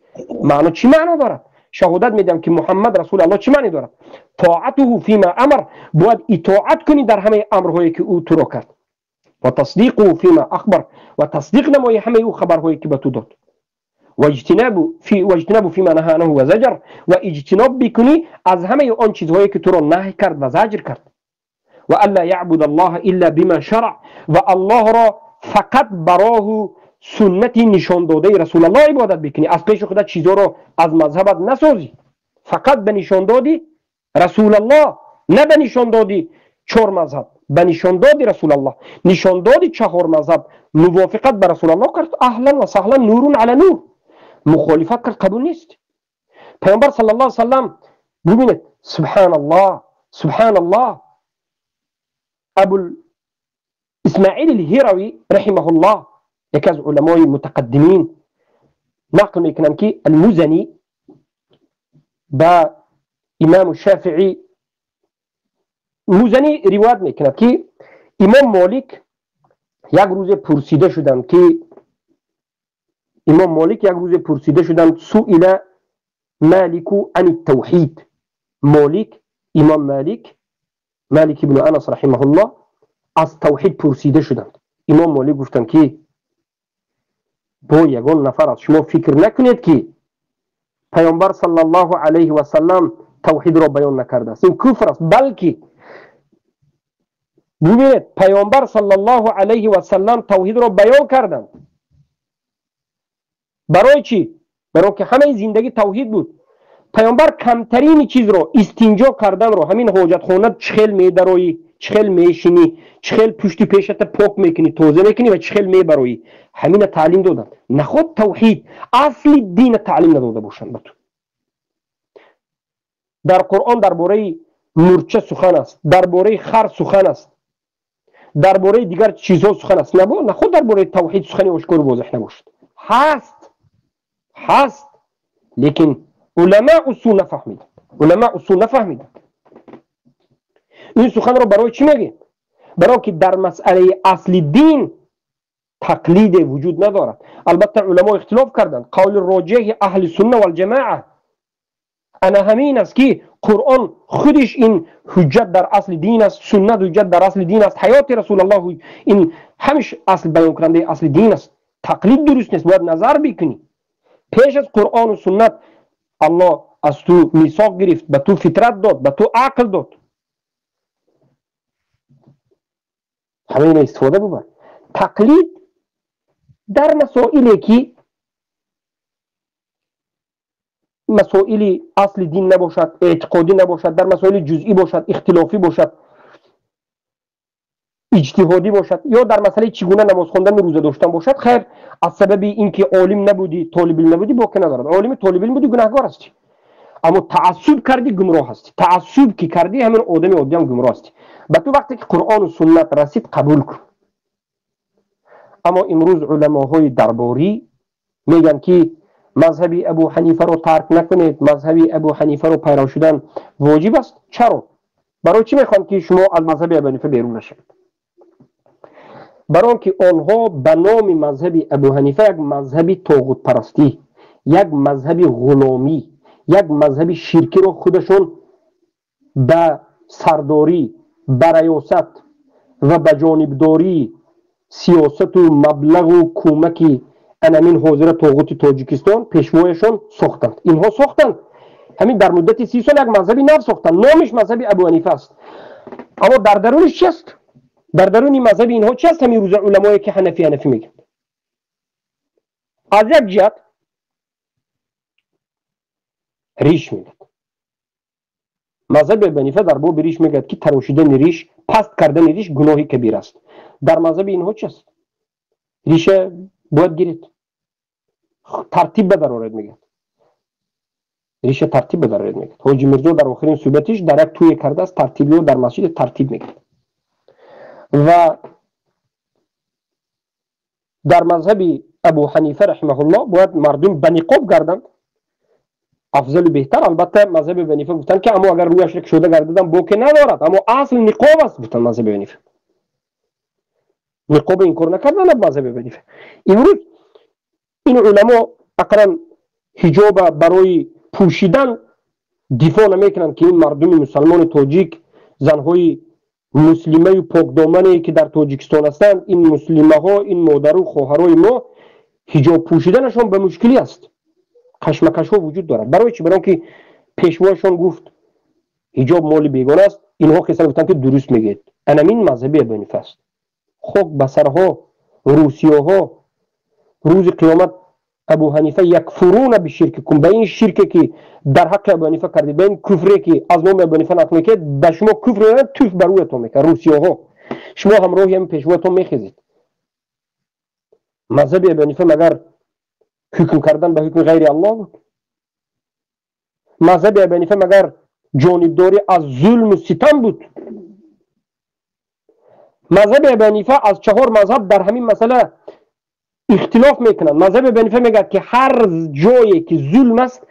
معنا چی معنا دارد؟ شهادت میدم که محمد رسول الله چی معنی دارد؟ طاعته فيما امر، باید اطاعت کنی در همه امرهایی که او تو را کرد، و تصدیقه فيما اخبر، و تصدیق نمایی همه او خبرهایی که به تو داد، و اجتناب فيما نهى عنه و زجر، و اجتناب بکنی از همه آن چیزهایی که تو را نهی کرد و زجر کرد، و الا یعبد الله الا بما شرع، و الله را فقط براه سنتی نشان داده رسول الله عبادت بکنی، از پیش خدا چیزها رو از مذهبت نسازی، فقط به نشان دادی رسول الله، نه به نشان دادی چهار مذهب، به نشان دادی رسول الله، نشان دادی چهار مذهب موافقت به رسول الله کرد اهلا و سهلا، نور علی نور. مخالفت کرد قبول نیست. پیامبر صلی الله علیه و سلم ببینید، سبحان الله، سبحان الله، ابو اسماعیل الهروی رحمه الله، یکی از علمای متقدمین، نقل میکنن که المزنی با امام شافعی، مزنی روایت میکند که امام مالک یک روز پرسیده شدند که امام مالک یک روز پرسیده شدند، سئل مالک عن التوحید. مالک، امام مالک، مالک ابن انس رحمه الله، از توحید پرسیده شدند. Имом Молик гуфтанд, ки бо ягон нафар аз шумо фикр накунед, ки Паёмбар саллаллоҳу алайҳи васаллам тавҳидро баён накардааст, ин куфр аст. Балки бубинед, Паёмбар саллаллоҳу алайҳи васаллам тавҳидро баён карданд. Барои чӣ? Барои ки ҳамаи зиндагӣ тавҳид буд. Паёмбар камтарини чизро, истинҷо карданро, ҳамин ҳоҷатхона чӣ хел медароӣ, чӣ хел мешинӣ, чӣ хел пушти пешата пок мекунӣ, тоза мекунӣ ва чӣ хел мебароӣ, ҳамина таълим доданд. Наход тавҳид, асли дина таълим надода бошанд ба ту? Дар Қуръон дар бораи мурча сухан аст, дар бораи хар сухан аст, дар бораи дигар чизҳо сухан аст. Наход дар бораи тавҳид сухани ошкору возеҳ набошад? Ҳаст, ҳаст, лекин уламо усул нафаҳмиданд, уламо усул нафаҳмиданд. Ин суханро барои чӣ мегӯем? Барои ки дар масъалаи асли дин тақлиде вуҷуд надорад. Албатта, уламо ихтилоф карданд. Қавли роҷеҳи аҳли сунна валҷамоа ана ҳамин аст, ки Қуръон худиш ин ҳуҷҷат дар асли дин аст, суннат ҳуҷҷат дар асли дин аст, ҳаёти Расулаллоҳ ин ҳамиш асл, баёнкунандаи асли дин аст. Тақлид дуруст нест, бояд назар бикунӣ. Пеш аз Қуръону суннат Аллоҳ аз ту мисоқ гирифт, ба ту фитрат дод, ба ту ақл дод, ҳамаина истифода бубар. Тақлид дар масоиле, ки масоили асли дин набошад, эътиқодӣ набошад, дар масоили ҷузъӣ бошад, ихтилофӣ бошад, иҷтиҳодӣ бошад ё дар масъалаи чӣ гуна намоз хондану рӯза доштан бошад, хайр, аз сабаби ин ки олим набудӣ, толибилм набудӣ, боке надорад. Олими толибилм будӣ, гунаҳгор ҳастӣ, аммо таассуб кардӣ, гумроҳ ҳастӣ. Таассуб ки кардӣ, ҳамин одами оддиам гумроҳ ҳастӣ. Ба ту вақте ки Қуръону суннат расид, қабул кун. Аммо имрӯз уламоҳои дарборӣ мегӯянд, ки мазҳаби Абу Ҳанифаро тарк накунед, мазҳаби Абу Ҳанифаро пайрав шудан воҷиб аст. Чаро? Барои чӣ мехоҳанд, ки шумо аз мазҳаби Абу Ҳанифа берун нашавед? Барои он ки онҳо ба номи мазҳаби Абу Ҳанифа як мазҳаби тоғутпарастӣ, як мазҳаби ғуломӣ, як мазҳаби ширкиро худашон ба сардорӣ, ба раёсат ва ба ҷонибдории сиёсату маблағу кӯмаки анамин ҳозира тоғути Тоҷикистон, пешвояшон сохтанд. Инҳо сохтанд. Ҳамин дар муддати 30 сол як мазҳаби нав сохтанд, номиш мазҳаби Абу Ҳанифа аст, аммо дар даруниш чи аст? Дар даруни мазҳаби инҳо чи аст? Ҳамин рӯза уламое, ки ҳанафӣ, ҳанафӣ мегӯянд, аз як ҷиҳат риш мегӯяд. Мазҳаби Абу Ҳанифа дар боби риш мегӯяд, ки тарошидани риш, паст кардани риш гуноҳи кабир аст. Дар мазҳаби инҳо чи аст? Риша бояд гиред, тартиб бадароред, мегӯяд. Риша тартиб бадароред, мегӯяд. Ҳоҷи Мирзо дар охирин суҳбатиш дар як тӯе кардааст, тартибиё дар масҷиде тартиб мегӯяд. Ва дар мазҳаби Абу Ҳанифа раҳимаҳуллоҳ бояд мардум ба ниқоб гарданд, афзалу беҳтар. Албатта, мазҳаби Абу Ҳанифа гуфтанд, ки аммо агар рӯяшро кушода гардидан, боке надорад, аммо асл ниқоб аст, гуфтанд. Мазҳаби Абу Ҳанифа ниқоба инкор накардан. Мазҳаби Абу Ҳанифа имрӯз ин уламо ақаллан ҳиҷоба барои пӯшидан дифоъ намекунанд, ки ин мардуми мусалмони тоҷик, занҳои муслимаю покдомане, ки дар Тоҷикистон ҳастанд, ин муслимаҳо, ин модару хоҳарои мо ҳиҷоб пӯшиданашон ба мушкилӣ аст, кашмакашҳо вуҷуд дорад. Барои чӣ? Барои он ки пешвояшон гуфт, ҳиҷоб моли бегона аст. Инҳо хесан гуфтанд, ки дуруст мегӯед, анамин мазҳаби Абу Ҳанифа аст. Хок ба сарҳо русиёҳо! Рӯзи қиёмат Абу Ҳанифа якфуруна биширкикум, ба ин ширке, ки дар ҳаққи Абу Ҳанифа кардед, ба ин куфре, ки аз номи Абу Ҳанифа нақл мекунед, ба шумо куфр, туф бар рӯятон мекард русиёҳо. Шумо ҳамроҳи ҳамин пешвоятон мехезед. Мазҳаби Абу Ҳанифа магар ҳукм кардан ба ҳукми ғайри Аллоҳ буд? Мазҳаби Абу Ҳанифа магар ҷонибдорӣ аз зулму ситам буд? Мазҳаби Абу Ҳанифа аз чаҳор мазҳаб дар ҳамин масъала ихтилоф мекунанд. Мазҳаби Абу Ҳанифа мегӯяд, ки ҳар ҷое ки зулм аст,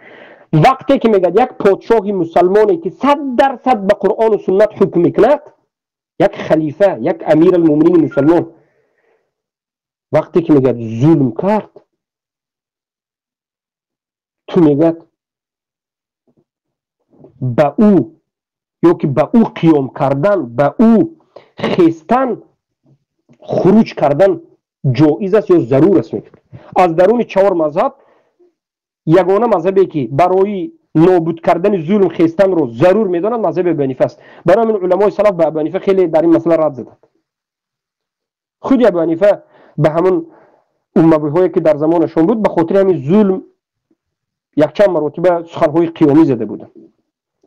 вақте ки мегӯяд як подшоҳи мусалмоне, ки 100% ба Қуръону суннат ҳукм мекунад, як халифа, як амир алмуминини мусалмон, вақте ки мегӯяд зулм кард, ту мегӯяд ба ӯ ё ки ба ӯ қиём кардан, ба ӯ хестан хуруҷ кардан ҷоиз аст ё зарур аст мегӯяд. Аз даруни чаҳор мазҳаб ягона мазҳабе ки барои нобуд кардани зулм хестанро зарур медонад, мазҳаби Абу Ҳанифа аст. Барои ҳамин уламои салаф ба Абу Ҳанифа хеле дар ин масъала рад заданд. Худи Абу Ҳанифа ба ҳамон уммавиҳое ки дар замонашон буд, ба хотири ҳамин зулм якчанд маротиба суханҳои қиёмӣ зада буданд,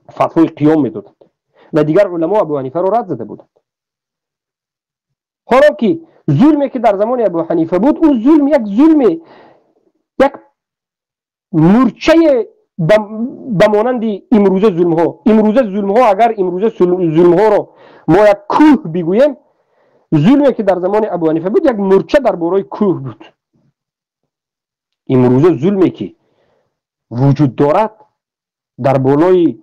фатвои қиём медоданд ва дигар уламо Абу Ҳанифаро рад зада буданд. Ҳоло ки зулме ки дар замони Абу Ҳанифа буд, ӯ зулм як зулме, як мурчае ба монанди имрӯза зулмҳо. Имрӯза зулмҳо, агар имрӯза зулмҳоро мо як кӯҳ бигӯем, зулме ки дар замони Абу Ҳанифа буд, як мурча дар бораи кӯҳ буд. Имрӯза зулме ки вуҷуд дорад дар болои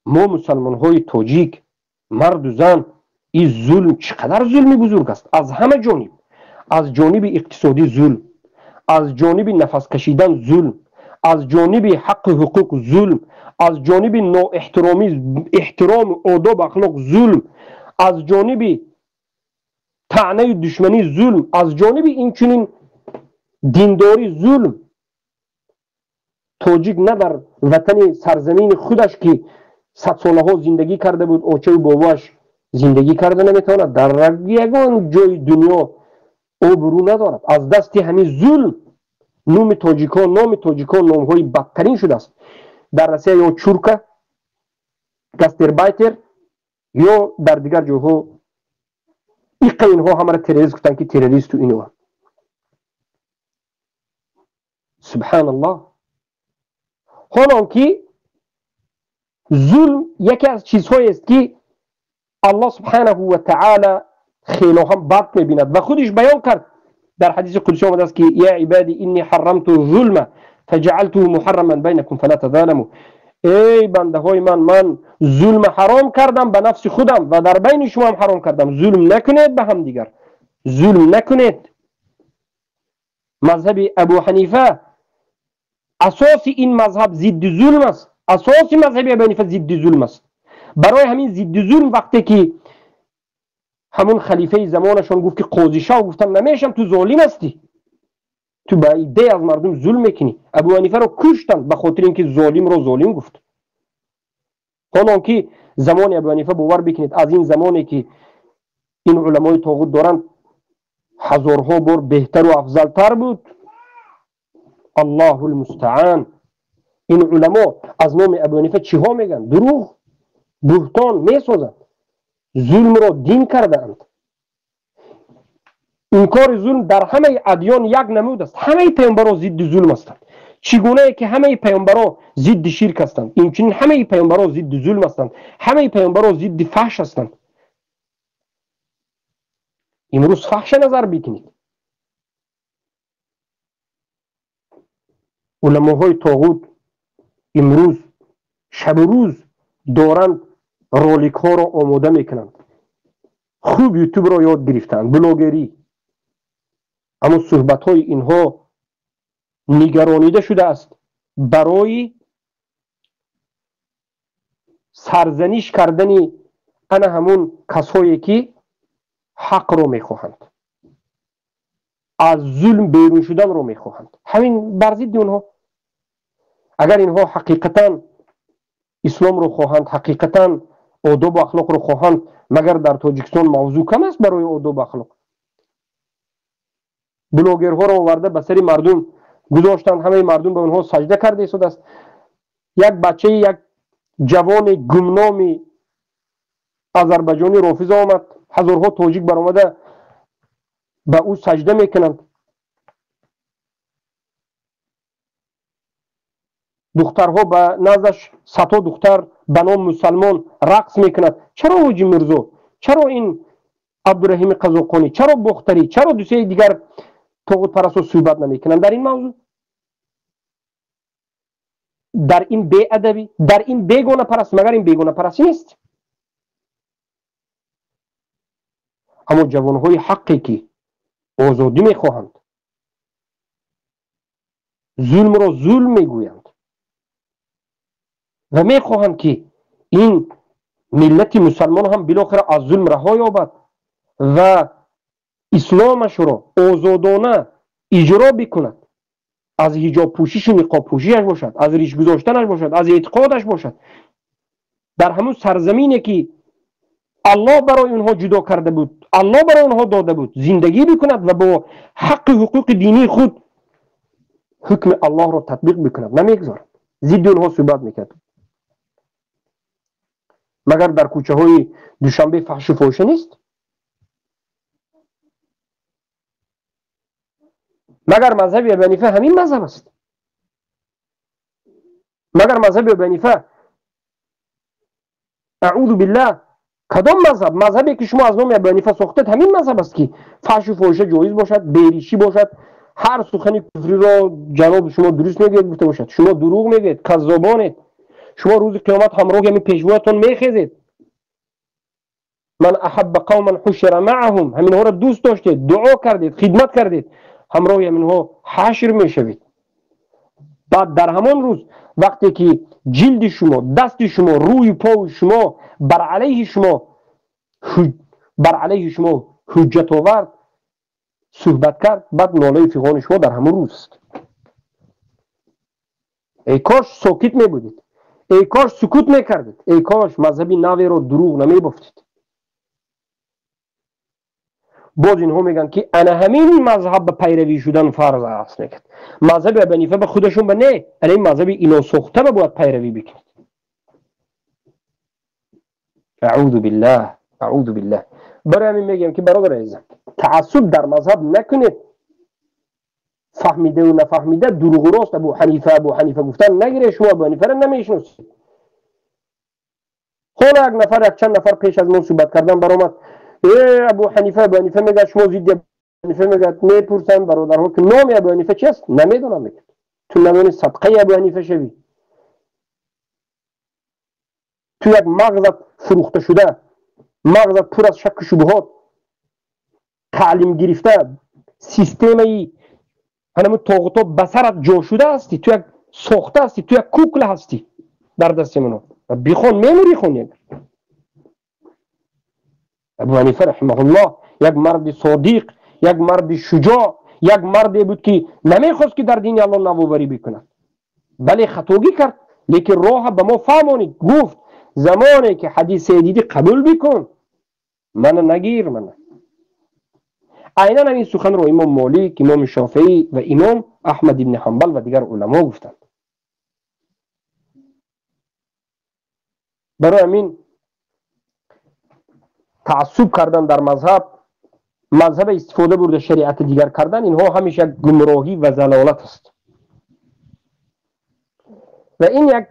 мо мусалмонҳои тоҷик, марду зан, ин зулм чӣ қадар зулми бузург аст. Аз ҳама ҷониб, аз ҷониби иқтисодӣ зулм, аз ҷониби нафаскашидан зулм, аз ҷониби ҳаққу ҳуқуқ зулм, аз ҷониби ноэҳтиромӣ, эҳтирому одоб ахлоқ зулм, аз ҷониби таънаю душманӣ зулм, аз ҷониби инчунин диндорӣ зулм. Тоҷик на дар ватани сарзамини худаш ки садсолаҳо зиндагӣ карда буд, очаю бобоаш зиндагӣ карда наметавонад, дар ягон ҷои дунё обрӯ надорад. Аз дасти ҳамин зулм номи тоҷикон, номи тоҷикон номҳои бадтарин шудааст. Дар Россия ё чурка, гастербайтер ё дар дигар ҷойҳо иқа инҳо ҳамаро террорист гуфтанд ки террористу иноа. Субҳаналлоҳ. Ҳолон ки зулм яке аз чизҳоест ки Аллоҳ субҳанаҳу ва таъала хело ҳам бад мебинад ва худиш баён кард. Дар ҳадиси қудсӣ омадааст ки я ибади инни ҳаррамту зулма фаҷаалтуҳу муҳарраман байнакум фала тазаламу. Эй бандаҳои ман, ман зулма ҳаром кардам ба нафси худам ва дар байни шумо ҳам ҳаром кардам. Зулм накунед ба ҳамдигар, зулм накунед. Мазҳаби Абу Ҳанифа, асоси ин мазҳаб зидди зулм аст. Асоси мазҳаби Абу Ҳанифа зидди зулм аст. Барои ҳамин зидди зулм вақте ки ҳамун халифаи замонашон гуфт ки қозишав, гуфтам намешам, ту золим ҳастӣ, ту ба иддае аз мардум зулм мекунӣ. Абу Ҳанифаро куштанд ба хотири ин ки золимро золим гуфт. Ҳолон ки замони Абу Ҳанифа, бовар бикунед, аз ин замоне ки ин уламои тоғут доранд ҳазорҳо бор беҳтару афзалтар буд. Аллоҳу лмустаан. Ин уламо аз номи Абу Ҳанифа чиҳо мегӯянд? Дурӯғ, буҳтон месозанд, зулмро дин кардаанд. Инкори зулм дар ҳамаи адён як намуд аст. Ҳамаи паёмбаро зидди зулм ҳастанд. Чӣ гунае ки ҳамаи паёмбаро зидди ширк ҳастанд, инчунин ҳамаи паёмбаро зидди зулм ҳастанд, ҳамаи паёмбаро зидди фаҳш ҳастанд. Имрӯз фаҳша назар бикунед. Уламоҳои тоғут имрӯз шабу рӯз доранд роликҳоро омода мекунанд. Хуб ютубро ёд гирифтаанд, блогерӣ. Аммо суҳбатҳои инҳо нигаронида шудааст барои сарзаниш кардани ана ҳамун касҳое ки ҳақро мехоҳанд, аз зулм берун шуданро мехоҳанд. Ҳамин бар зидди онҳо. Агар инҳо ҳақиқатан исломро хоҳанд, ҳақиқатан одобу ахлоқро хоҳанд, магар дар Тоҷикистон мавзӯъ кам аст барои одобу ахлоқ? Блогерҳоро оварда ба сари мардум гузоштанд, ҳамаи мардум ба онҳо саҷда карда истодааст. Як бачаи, як ҷавони гумноми озарбайҷонӣ рофиза омад, ҳазорҳо тоҷик баромада ба ӯ саҷда мекунанд. Духтарҳо ба наздаш садҳо духтар ба ном мусалмон рақс мекунад. Чаро Ҳоҷи Мирзо, чаро ин Абдураҳими Қазоқонӣ, чаро Бохтарӣ, чаро дусеи дигар тоғутпарастҳо суҳбат намекунанд дар ин мавзӯъ? Дар ин беадабӣ, дар ин бегонапараст, магар ин бегонапарастӣ нест? Аммо ҷавонҳои ҳаққе ки озодӣ мехоҳанд, зулмро зулм мегӯянд ва мехоҳанд ки ин миллати мусалмон ҳам билохира аз зулм раҳо ёбад ва исломашро озодона иҷро бикунад, аз ҳиҷоб пӯшишу ниқоб пӯшишаш бошад, аз риш гузоштанаш бошад, аз эътиқодаш бошад, дар ҳамун сарзамине ки Аллоҳ барои онҳо ҷудо карда буд, Аллоҳ барои онҳо дода буд, зиндагӣ бикунад ва бо ҳаққи ҳуқуқи динии худ ҳукми Аллоҳро татбиқ бикунад, намегузорад, зидди онҳо суҳбат мекард. Магар дар кӯчаҳои Душанбе фаҳшу фоҳиша нест? Магар мазҳаби Абу Ҳанифа ҳамин мазҳаб аст? Магар мазҳаби Абу Ҳанифа, аъузу биллаҳ, кадом мазҳаб? Мазҳабе ки шумо аз номи Абу Ҳанифа сохтед ҳамин мазҳаб аст ки фаҳшу фоҳиша ҷоиз бошад, беришӣ бошад, ҳар сухани куфриро ҷаноби шумо дуруст мегӯяд гуфта бошад. Шумо дурӯғ мегӯед, каззобонед. Шумо рӯзи қиёмат ҳамроҳи ҳамин пешвоятон мехезед. Ман аҳабба қавман ҳушира маъаҳум, ҳаминҳоро дӯст доштед, дуо кардед, хидмат кардед, ҳамроҳи ҳаминҳо ҳашр мешавед. Баъд дар ҳамон рӯз вақте ки ҷилди шумо, дасти шумо, рӯи пои шумо бар алайҳи шумо ҳуҷҷат овард, суҳбат кард, баъд нолаи фиғони шумо дар ҳамон рӯз аст. Эй кош сокит мебудед, эй кош сукут мекардед, эй кош мазҳаби наверо дурӯғ намебофтед. Боз инҳо мегӯянд ки ана ҳамин мазҳаб ба пайравӣ шудан фарз аст. Мегӯяд мазҳаби Абу Ҳанифа ба худашон ба не, ана ин мазҳаби иносохта ба бояд пайравӣ бикунед. Аъузу биллаҳ, аъузу биллаҳ. Барои ҳамин мегӯям ки бародари азизам, таассуб дар мазҳаб накунед. Фаҳмидаву нафаҳмида дурӯғу рост Абу Ҳанифа, Абу Ҳанифа гуфтан нагиред. Шумо Абу Ҳанифаро намешиносед. Ҳоло як нафар, якчанд нафар пеш аз мо суҳбат кардан баромад, Абу Ҳанифа, Абу Ҳанифа мегӯяд, шумо зидди Абу Ҳанифа мегӯяд. Мепурсанд бародарҳо ки номи Абу Ҳанифа чи аст? Намедонам мегӯяд. Ту надонӣ садқаи Абу Ҳанифа шавӣ. Ту як мағзат фурӯхта шуда, мағзат пур аз шакку шубҳот, таълим гирифта, системаи ҳанамун тоғуто ба сарат ҷо шуда ҳастӣ. Ту як сохта ҳастӣ, ту як кукла ҳастӣ дар дасти мано. Бихон, мемурӣ хон. Абу Ҳанифа раҳимаҳуллоҳ як марди содиқ, як марди шуҷоъ, як марде буд ки намехост ки дар дини Аллоҳ навоварӣ бикунад, бале хатогӣ кард, лекин роҳа ба мо фаҳмонид. Гуфт замоне ки ҳадисе дидӣ қабул бикун, мана нагир мана. Айнан ҳамин суханро имом Молик, имом Шофеӣ ва имом Аҳмад ибни Ҳанбал ва дигар уламо гуфтанд. Барои ҳамин таассуб кардан дар мазҳаб, мазҳаба истифода бурда шариати дигар кардан, инҳо ҳамеша гумроҳӣ ва залолат аст. Ва ин як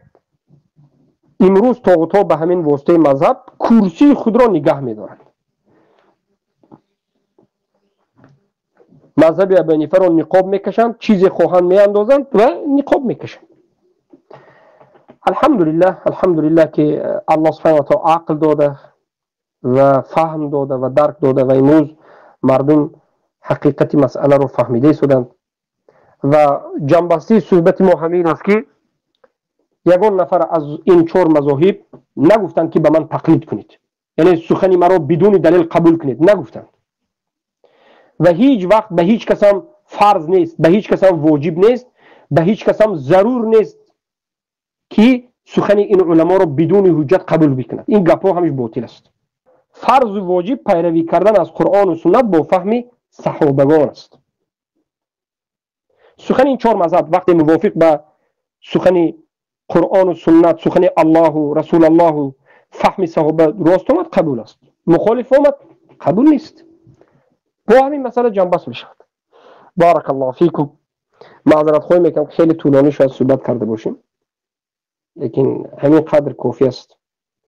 имрӯз тоғутҳо ба ҳамин воситаи мазҳаб курсии худро нигаҳ медоранд. Мазҳаби Абу Ҳанифаро ниқоб мекашанд, чизе хоҳанд меандозанд ва ниқоб мекашанд. Алҳамдулиллаҳ, алҳамдулиллаҳ ки Аллоҳ субҳанаҳу ва таъола ақл дода ва фаҳм дода ва дарк дода ва имрӯз мардум ҳақиқати масъаларо фаҳмида истоданд. Ва ҷанбастии суҳбати мо ҳамин аст ки ягон нафар аз ин чор мазоҳиб нагуфтанд ки ба ман тақлид кунед, яъне сухани маро бидуни далел қабул кунед, нагуфтанд. Ва ҳеҷ вақт ба ҳеҷ касам фарз нест, ба ҳеҷ касам воҷиб нест, ба ҳеҷ касам зарур нест ки сухани ин уламоро бидуни ҳуҷҷат қабул бикунад. Ин гапҳо ҳамиш ботил аст. Фарзу воҷиб пайравӣ кардан аз Қуръону суннат бо фаҳми саҳобагон аст. Сухани ин чор мазҳаб вақте мувофиқ ба сухани Қуръону суннат, сухани Аллоҳу Расулаллоҳу, фаҳми саҳоба рост омад, қабул аст. Мухолиф омад, қабул нест. Бо ҳамин масъала ҷанбаст мешавад. Баракаллоҳу фикум. Маъзаратхоҳӣ мекунам ки хеле тӯлонӣ шояд суҳбат карда бошем, лекин ҳамин қадр кофӣ аст.